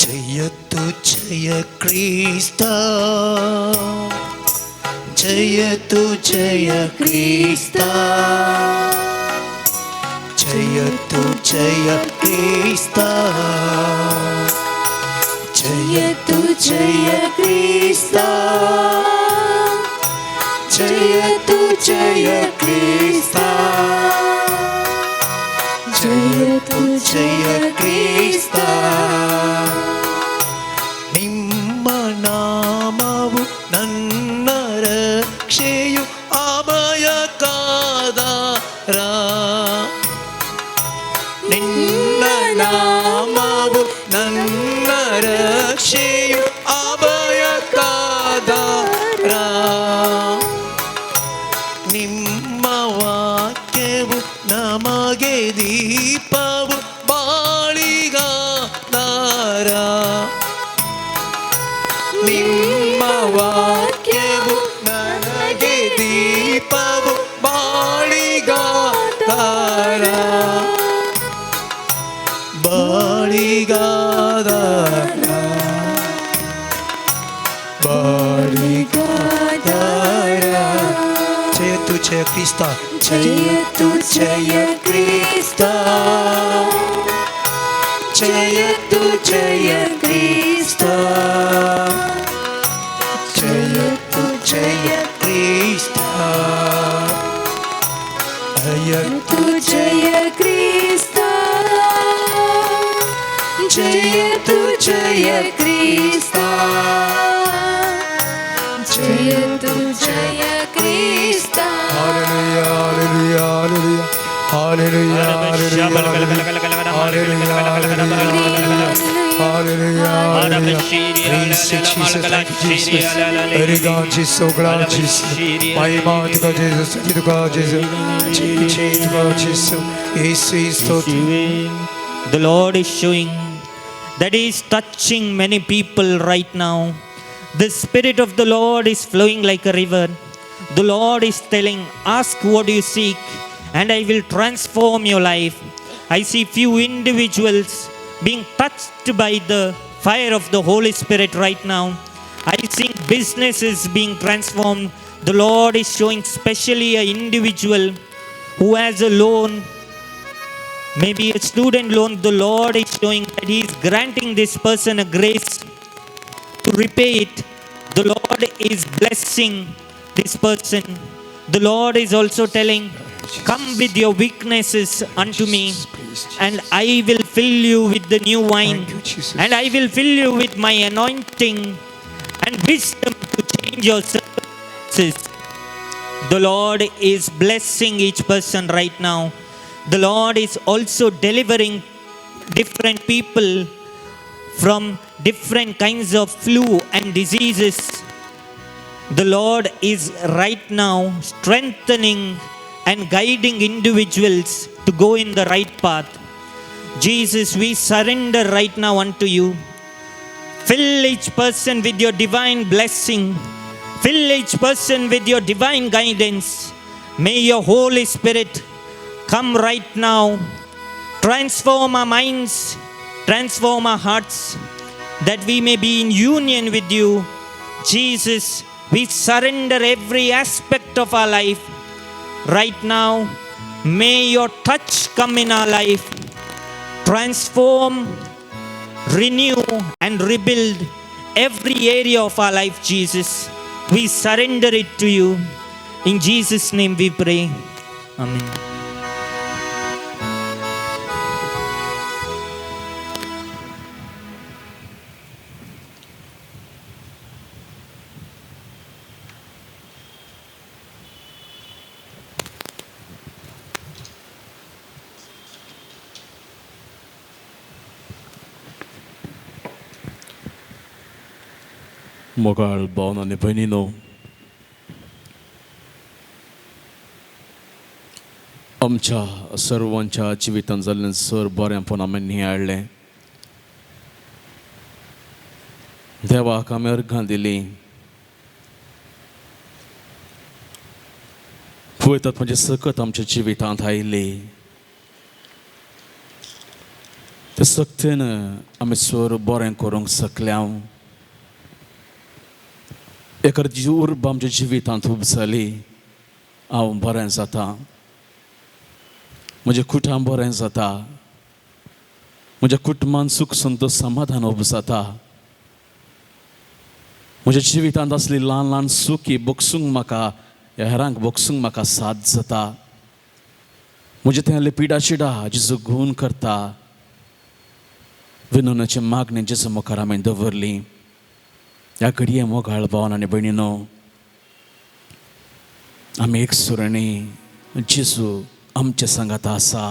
Jayatu Jaya Krista, Jayatu Jaya Krista, Jayatu Jaya Krista, Jayatu Jaya Krista, Jayatu Jaya Krista, Jayatu Jaya Krista. ನಿಮ್ಮ ನಾಮವು ನನ್ನ ರಕ್ಷೆಯು ಅಭಯಕಾದಾರ, ನಿನ್ನ ನಾಮವು ನನ್ನ ರಕ್ಷೆಯು ಅಭಯಕಾದಾರ, ನಿಮ್ಮ ವಾಕ್ಯವು ನಮಗೆ ದೀಪವು ಬಾಳಿಗಾದಾರ, ನಿಮ್ಮ ವಾಕ್ಯವು ನನಗೆ ದೀಪವು ಬಾಳಿಗಾದಾರ, ಬಾಳಿಗಾದಾರ, ಬಾಳಿಗಾದಾರ. ಜಯತು ಜಯ ಕ್ರಿಸ್ತ, ಜಯತು ಜಯ ಕ್ರಿಸ್ತ, ಜಯತು ಜಯ ಕ್ರಿಸ್ತ, ಜಯತು ಜಯ ಕ್ರಿಸ್ತ, ಜಯತು ಜಯ ಕ್ರಿಸ್ತ, ಜಯತು ಜಯ ಕ್ರಿಸ್ತ, ಜಯತು ಜಯ ಕ್ರಿಸ್ತ. Hallelujah, hallelujah, hallelujah, hallelujah, hallelujah, hallelujah, hallelujah. Praise you, Jesus. Thank you, Jesus. Very God, Jesus, so glad, Jesus. Mahima ತುಗ Jesus, ಸ್ತುತಿ ತುಗ Jesus, ಜಯ ಜಯ ತುಗ Jesus. ಯೇಸುವೇ ಸ್ತೋತ್ರ. The Lord is showing that He is touching many people right now. The Spirit of the Lord is flowing like a river. The Lord is telling, ask what you seek, and I will transform your life. I see few individuals being touched by the fire of the Holy Spirit right now. I see businesses being transformed. The Lord is showing specially an individual who has a loan, maybe a student loan. The Lord is showing that He is granting this person a grace to repay it. The Lord is blessing this person. The Lord is also telling, come with your weaknesses unto me, and I will fill you with the new wine, Thank you, Jesus. And I will fill you with my anointing and wisdom to change your circumstances. The Lord is blessing each person right now. The Lord is also delivering different people from different kinds of flu and diseases. The Lord is right now strengthening and guiding individuals to go in the right path. Jesus, we surrender right now unto you. Fill each person with your divine blessing. Fill each person with your divine guidance. May your Holy Spirit come right now. Transform our minds, transform our hearts, that we may be in union with you. Jesus, we surrender every aspect of our life. Right now, may your touch come in our life. Transform, renew, and rebuild every area of our life, Jesus. We surrender it to you. In Jesus' name we pray. Amen. मोगाळ भावन आनी भयणीनो, आमच्या सर्वांच्या जिवितांत जाल्लें sir बरेंपण आमी नियाळ्ळें. देवाक आमी अर्घां दिलीं. पळयतात म्हणजे सकत आमच्या जिवितांत आयली. ते सक्तेन आमी सर बरें करूंक शकल्या. एखादी उर्बा आमच्या जिवितांत उब जाली. हांव बरें जाता, म्हजें कुटुंब बरें जाता, म्हज्या कुटुंबान सूख संतोश समाधान उब जाता. म्हज्या जिवितांत आसली ल्हान ल्हान सुखी भोगसूंक म्हाका, हेरांक भोगसूंक म्हाका साथ जाता. म्हजें तें पिडा शिडा जेजू गुण करता. विनोनाची मागणी जेजू मुखार आमी दवरली. ह्या घडये मोगाळ भावन आनी भयणीनो, आमी एक सुरणी जेजू आमचे सांगात आसा,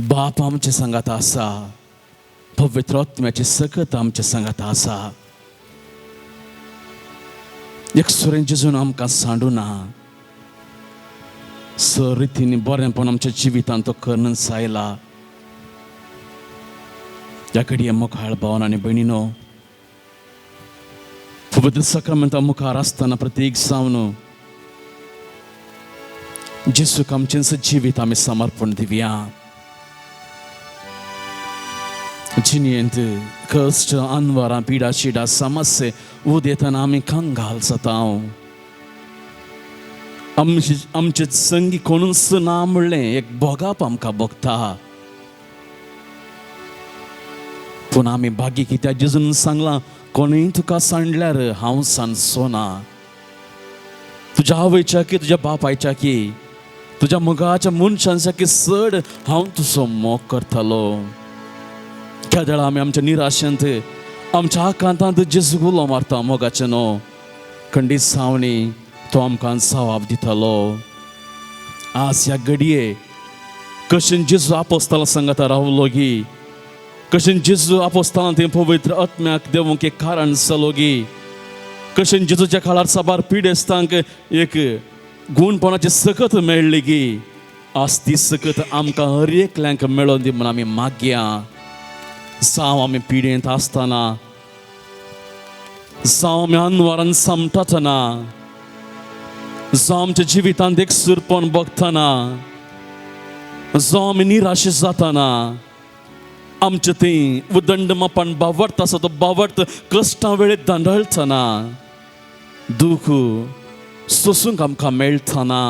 बाप आमचे सांगात आसा, पवित्र आत्म्याची सकत आमचे सांगात आसा. एक सुरेन जेजून आमकां सांडूना. सर रितीन बरेंपण आमच्या जिवितांत तो करून आयला. ह्या घडये मोगाळ भावन आनी भयणीनो, पवित्र साक्रामेंता मुखार आसतना प्रतीक जावन जेजूक आमचें जिवीत आमी समर्पण दिवया. जिणेंत कश्ट, अनवरां, पिडा शिडा, समस्ये उदेतना आमी कंगाल जाता. आमचे संगी कोणूच ना म्हणलें एक भोगाप आमकां भोगता. पूण आमी भागी कित्याक जेजून सांगलां, कोणूय तुका सांडल्यार हांव सांडचो ना. तुज्या आवयच्या की तुज्या बापायच्या की तुज्या मोगाच्या मनशांच्या की चड हांव तुजो मोग करतालो. केदळा आमी आमच्या निराशेंत, आमच्या आकांतांत जेजूक उलो मारता मोगाचें न्हू, खंडीत सावणी तो आमकां जवाब दितालो. आज ह्या घडये कशेन जेजू आपोस्ताला सांगता रावलो गी, कशेन जेजू आपोस्तालान तें पवित्र आत्म्याक देवूंक एक कारण जालो गी, कशेन जेजूच्या काळार साबार पिडेस्तांक एक गुणपणाची सकत मेळ्ळी गी, आज ती सकत आमकां हर एकल्यांक मेळोन दी म्हूण आमी मागया. जावं आमी पिडेंत आसतना, जावं आमी अनवरान समटतना, जावं आमच्या जिवितांत एक सुरपण बगतना, जावं आमी निराश जातना, आमचें थंय उदंड मापान बावडत आसा तो बावडत कश्टां वेळेत दांडळतना, दूख सोसूंक आमकां मेळटना,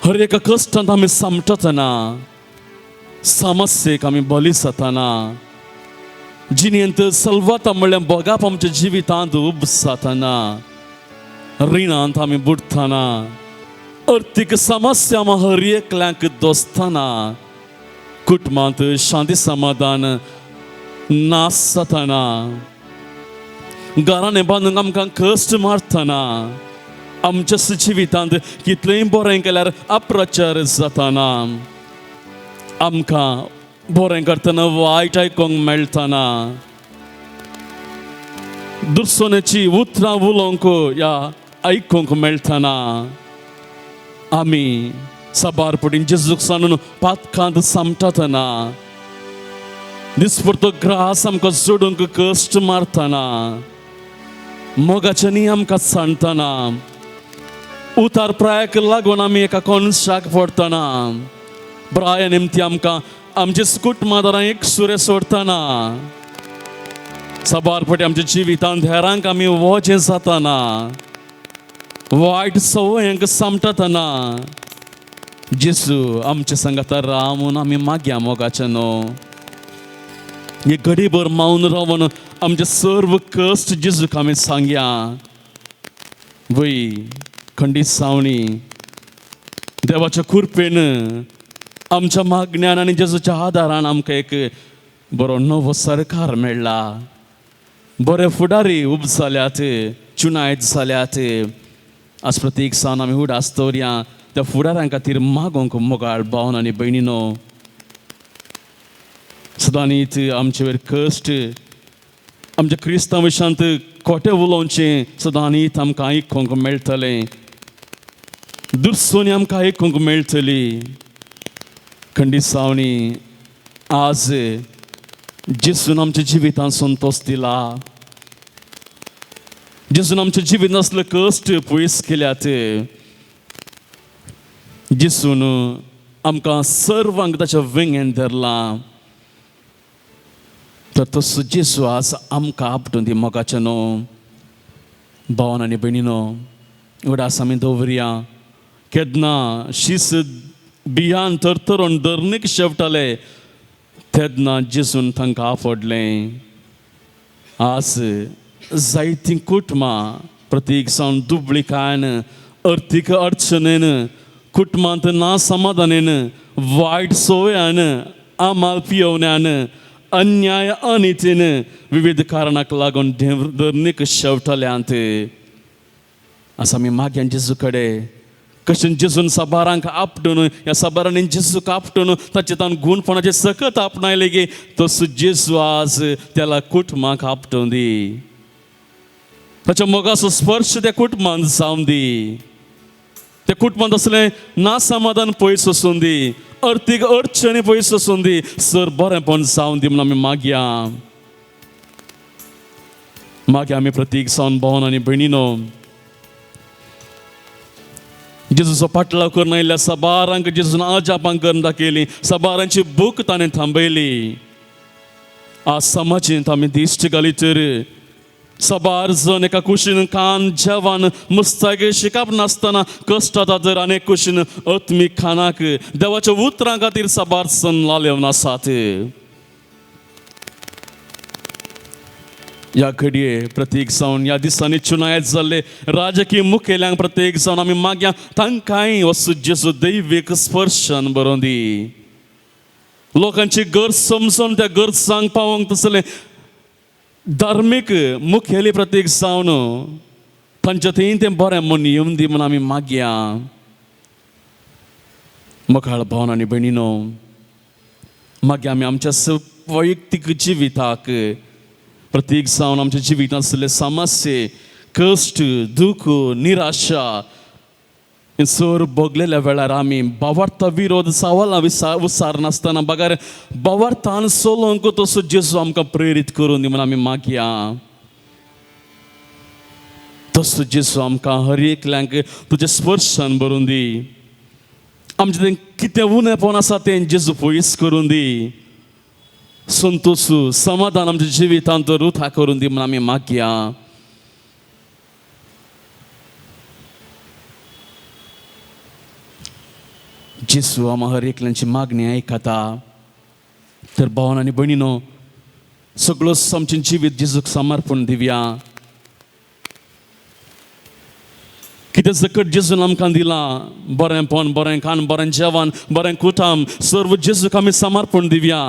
हर एका कश्टांत आमी सामटतना, समस्येक आमी बली जातना, जिणेंत सलवाता म्हणल्यार भोगाप आमच्या जिवितांत उब जातना, रिणांत आमी बुडटना, अर्थीक समस्या हर एकल्यांक दोसतना, कुटुंबांत शांती समाधान नासतना, घरांनी बांदूंक आमकां कश्ट मारतना, आमच्या जिवितांत कितलेंय बरें केल्यार अप्रचार जातना, आमकां बरें करतना वायट आयकूंक मेळटना, दुसऱ्याची उतरां उलोवंक या आयकूंक मेळटना, आमी साबार पटीन जेजूक सांडून पातकांत सामटतना, दिसपडतो ग्रास आमकां जोडूंक कश्ट मारतना, मोगाच्यांनी आमकां सांडटना, उतार प्रायाक लागून आमी एका कोनशाक पडटना, ब्राया निमती आमकां आमचे कुटुंबादारां एक सुरे सोडटना, साबार पटी आमच्या जिवितांत हेरांक आमी वजें जातना, वायट संवयांक सामटतना, जेजू आमचे सांगाता रावून आमी मागया मोगाचें न्हू. हे घडीभर मावन रावन आमचे सर्व कश्ट जेजूक आमी सांगया. वय खंडीत सावणी देवाच्या कृपेन आमच्या मागण्यान आनी जेजूच्या आदारान आमकां एक बरो नवो सरकार मेळ्ळा. बरे फुडारी उब जाल्यात, चुनायत जाल्यात. आज प्रत्येक सान आमी उडास दवरया त्या फुडारां खातीर मागोंक मोगाळ भावन आनी भयणीनो. सदांनीच आमचे वयर कश्ट आमच्या क्रिस्तांव विशांत खोटें उलोवचें सदांनीच आमकां आयकूंक मेळटलें, दुसोनी आमकां आयकूंक मेळटली. खंडीत सावणी आज जेजून आमच्या जिवितांत संतोश दिला, जेजून आमच्या जिवितांत असले कश्ट पयस केल्यात, जेजून आमकां सर्वांक ताच्या वेंगेन धरलां. तर तसो जेजू आज आमकां आपटून दी मोगाचें न्हू. भावन आनी भयणीनो, उडास आमी दवरया. केन्ना शीस बियान थरथरून धरणीक शेवटाले तेन्ना जेजून तांकां आफडलें. आज जायतीं कुटुंबां प्रतीक जावन दुबळीकायन, अर्थीक अडचणेन, कुटुंबांत ना समाधानेन, वायट संवयान, आमाल पियोवण्यान, अन्याय अनितीन विविध कारणाक लागून धरणीक शेवटल्यांत. आज आमी मागयां जेजू कडेन कशें जेजून साबारांक आपटून ह्या साबारांनी जेजूक आपटून ताचे तान गुणपणाचें सकत आपणायलें की तसो जेजू आज त्याला कुटुंबाक आपटून दी, ताच्या मोगाचो स्पर्श त्या कुटुंबांत जावन दी, त्या कुटुंबांत असलें ना समाधान पयस वचून दी, अर्थीक अडचणी पयस वचून दी, सर बरेंपण जावन दी म्हणून आमी मागया. मागीर आमी प्रतीक जावन भावन आनी भयणीनो, जेजूचो पाटलाव करून आयिल्ल्या साबारांक जेजून अजापां करून दाखयली, साबारांची भूक ताणें थांबयली. आज समाजेंत आमी दिश्ट घाली तर साबार जण एका कुशीन कान जेवण मुस्तागे शिकप नासतना कश्टाता तर आनी कुशीन आत्मीक खाणाक देवाच्या उतरां खातीर साबार जण लालेवन आसात. ह्या घडये प्रत्येक जावन ह्या दिसांनी चुनायत जाल्ले राजकीय मुखेल्यांक प्रत्येक जावन आमी मागया तांकांय वस्तू जेजू दैवीक स्पर्शन बरोवन दी. लोकांची गरज समजून त्या गरजांक पावोवंक तसले धार्मीक मुखेली प्रत्येक जावन तांच्या थंय तें बरें म्हूण येवन दी म्हूण आमी मागया. मोगाळ भावन आनी भयणीनो, मागीर आमी आमच्या वैयक्तीक जिविताक प्रत्येक जावन आमच्या जिवितांत आसले समस्ये, कश्ट, दुख, निराशा सर भोगलेल्या वेळार आमी बावार्ता विरोध सवालां विसारनासतना बगर बावार्थान चलोवंक तसो जेजू आमकां प्रेरीत करून दी म्हूण आमी मागया. तसो जेजू आमकां हर एकल्यांक तुजें स्पर्शन भरून दी, आमचें तें कितें उणेपण आसा तें जेजू पयस करून दी, संतोश समाधान आमच्या जिवितांत रुथा करून दी म्हूण आमी मागया. जेजू आमकां हर एकल्यांची मागणी आयकता. तर भावन आनी भयणीनो, सगळो आमचें जिवीत जेजूक समर्पण दिवया. कितें सकट जेजून आमकां दिलां, बरेंपण, बरें खाण, बरें जेवण, बरें कुटाम, सर्व जेजूक आमी समर्पण दिवया.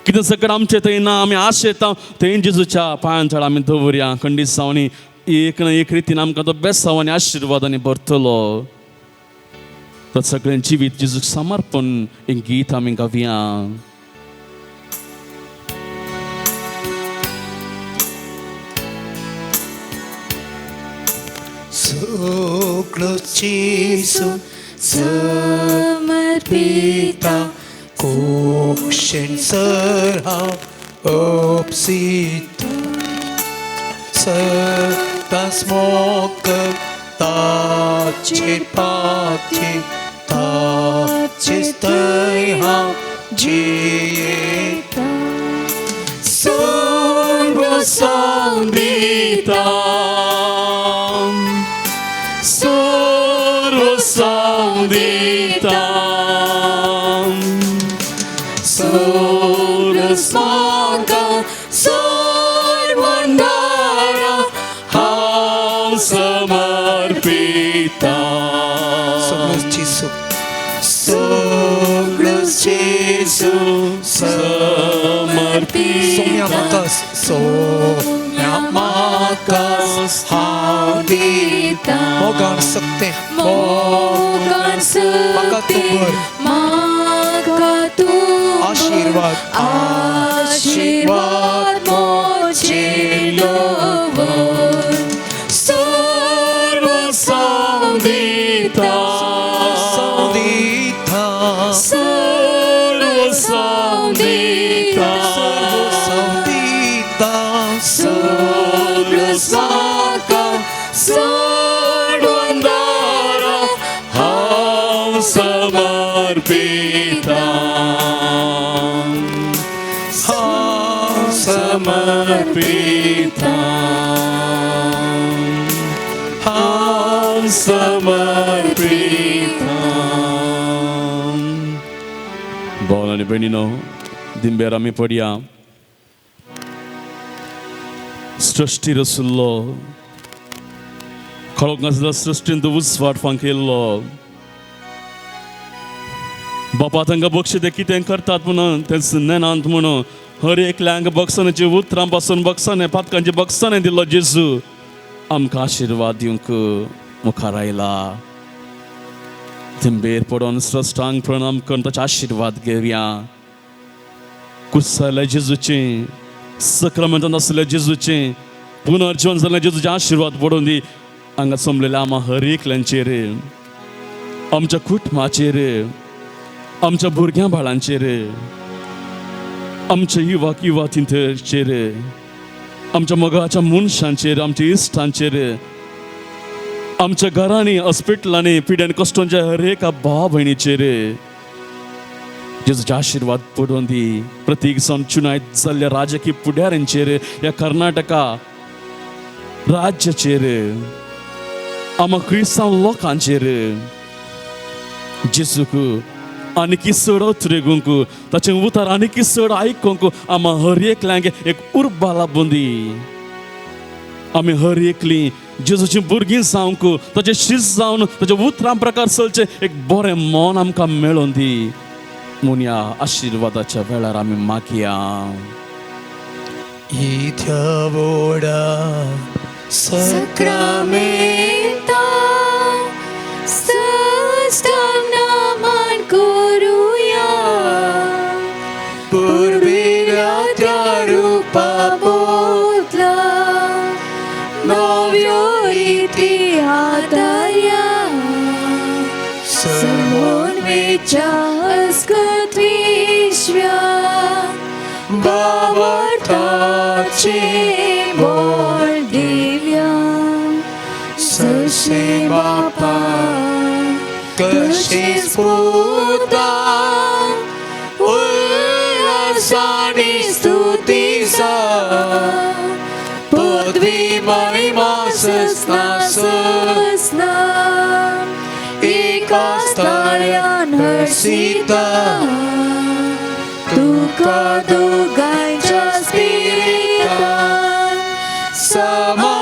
कितें सकट आमचें थंय ना, आमी आशेता थंय जेजूच्या पांयां तळ आमी दवरया. खंडीत जावनी एक ना एक रितीन आमकां तो बेसांव आनी आशिर्वादांनी भरतलो. तर सगळें जिवीत जेजूक समर्पण एक गीत आमी गावया. सगळो जेजू समर्पिता कुशीन सर हांव उपसिता, सदांच मोग ताचेर पाती, ताचेच थंय हांव जियेता. सर्व सांदिता, सर्व सांदिता, सर्व स्माका समर्पिता. सगळोच जेजू, सगळोच जेजू समर्पिता. सोम्या म्हाका, सोम्या म्हाका हांव दिता, मोगान सकतें, मोगान म्हाका तूं भर, म्हाका तूं आशीर्वाद, आशीर्वाद मोचेलो सर्व संदिता, संदिता, सर्व संदिता, सर्व संदिता, सगळो साका सोडून दारा हांव समर्पिता, हांव समर्पिता, हांव समर्पिता. भाव आनी भयणीनो, दिंबेर आमी पडया. सृश्टी रसुल्लो खळोक नासलो, सृश्टींत उजवाड फांकेल्लो बापा तांकां बक्षी ते कितें करतात म्हणून तें नेनांत म्हणून हर एकल्यांक बक्षांची उतरां पासून बक्षाने पातकांची बक्षाने दिल्लो जेजू आमकां आशिर्वाद दिवंक मुखार आयला. तिंबेर पडोन स्रश्टांक प्रणाम करून ताचे आशिर्वाद घेवया. कुसाल्या जेजूचें, सक्रामेंतान आसल्या जेजूचें, पुनर्जीवन जाल्ल्या जेजूचे आशिर्वाद पडून दी हांगा जमलेल्या आमा हर एकल्यांचेर, आमच्या कुटुंबाचेर, आमच्या भुरग्यां बाळांचेर, आमच्या युवक युवतींचेर, आमच्या मोगाच्या मनशांचेर, आमच्या इश्टांचेर, आमच्या घरांनी, हॉस्पिटलांनी पिड्यान कश्टांच्या हर एका भाव भयणीचेर जेजूचे आशिर्वाद पडून दी. प्रतीक जावन चुनायत जाल्ल्या राजकीय फुडाऱ्यांचेर, ह्या कर्नाटका राज्याचेर, आमा क्रिस्तांव लोकांचेर, जेजूक आनीक चड उतरेगूंक, ताचें उतार आनीक चड आयकूंक आमा हर एकल्यांक एक उर्बा लाबून दी. आमी हर एकली जेजूची भुरगीं जावंक, ताचे शीस जावन ताच्या उतरां प्रकार चलचें एक बरें मन आमकां मेळोन दी म्हूण ह्या आशिर्वादाच्या वेळार आमी मागया. इथ्या वोडा सक्रामेंता सष्टांग नमन करूया, पुर्विल्या त्या रूपा बोतला नव्यो रिती आदाया, समन्वेच्या अस्कत विश्व्या भावार्थाचे मोल दिल्या, सशे बापा कशी स्फूर्ता उल्हासानी स्तुतीसा, पदवी महिमा ससना ससना एका स्थाळ्यान हर्षिता, तुका दोगांच्या स्पिरितान समाधानान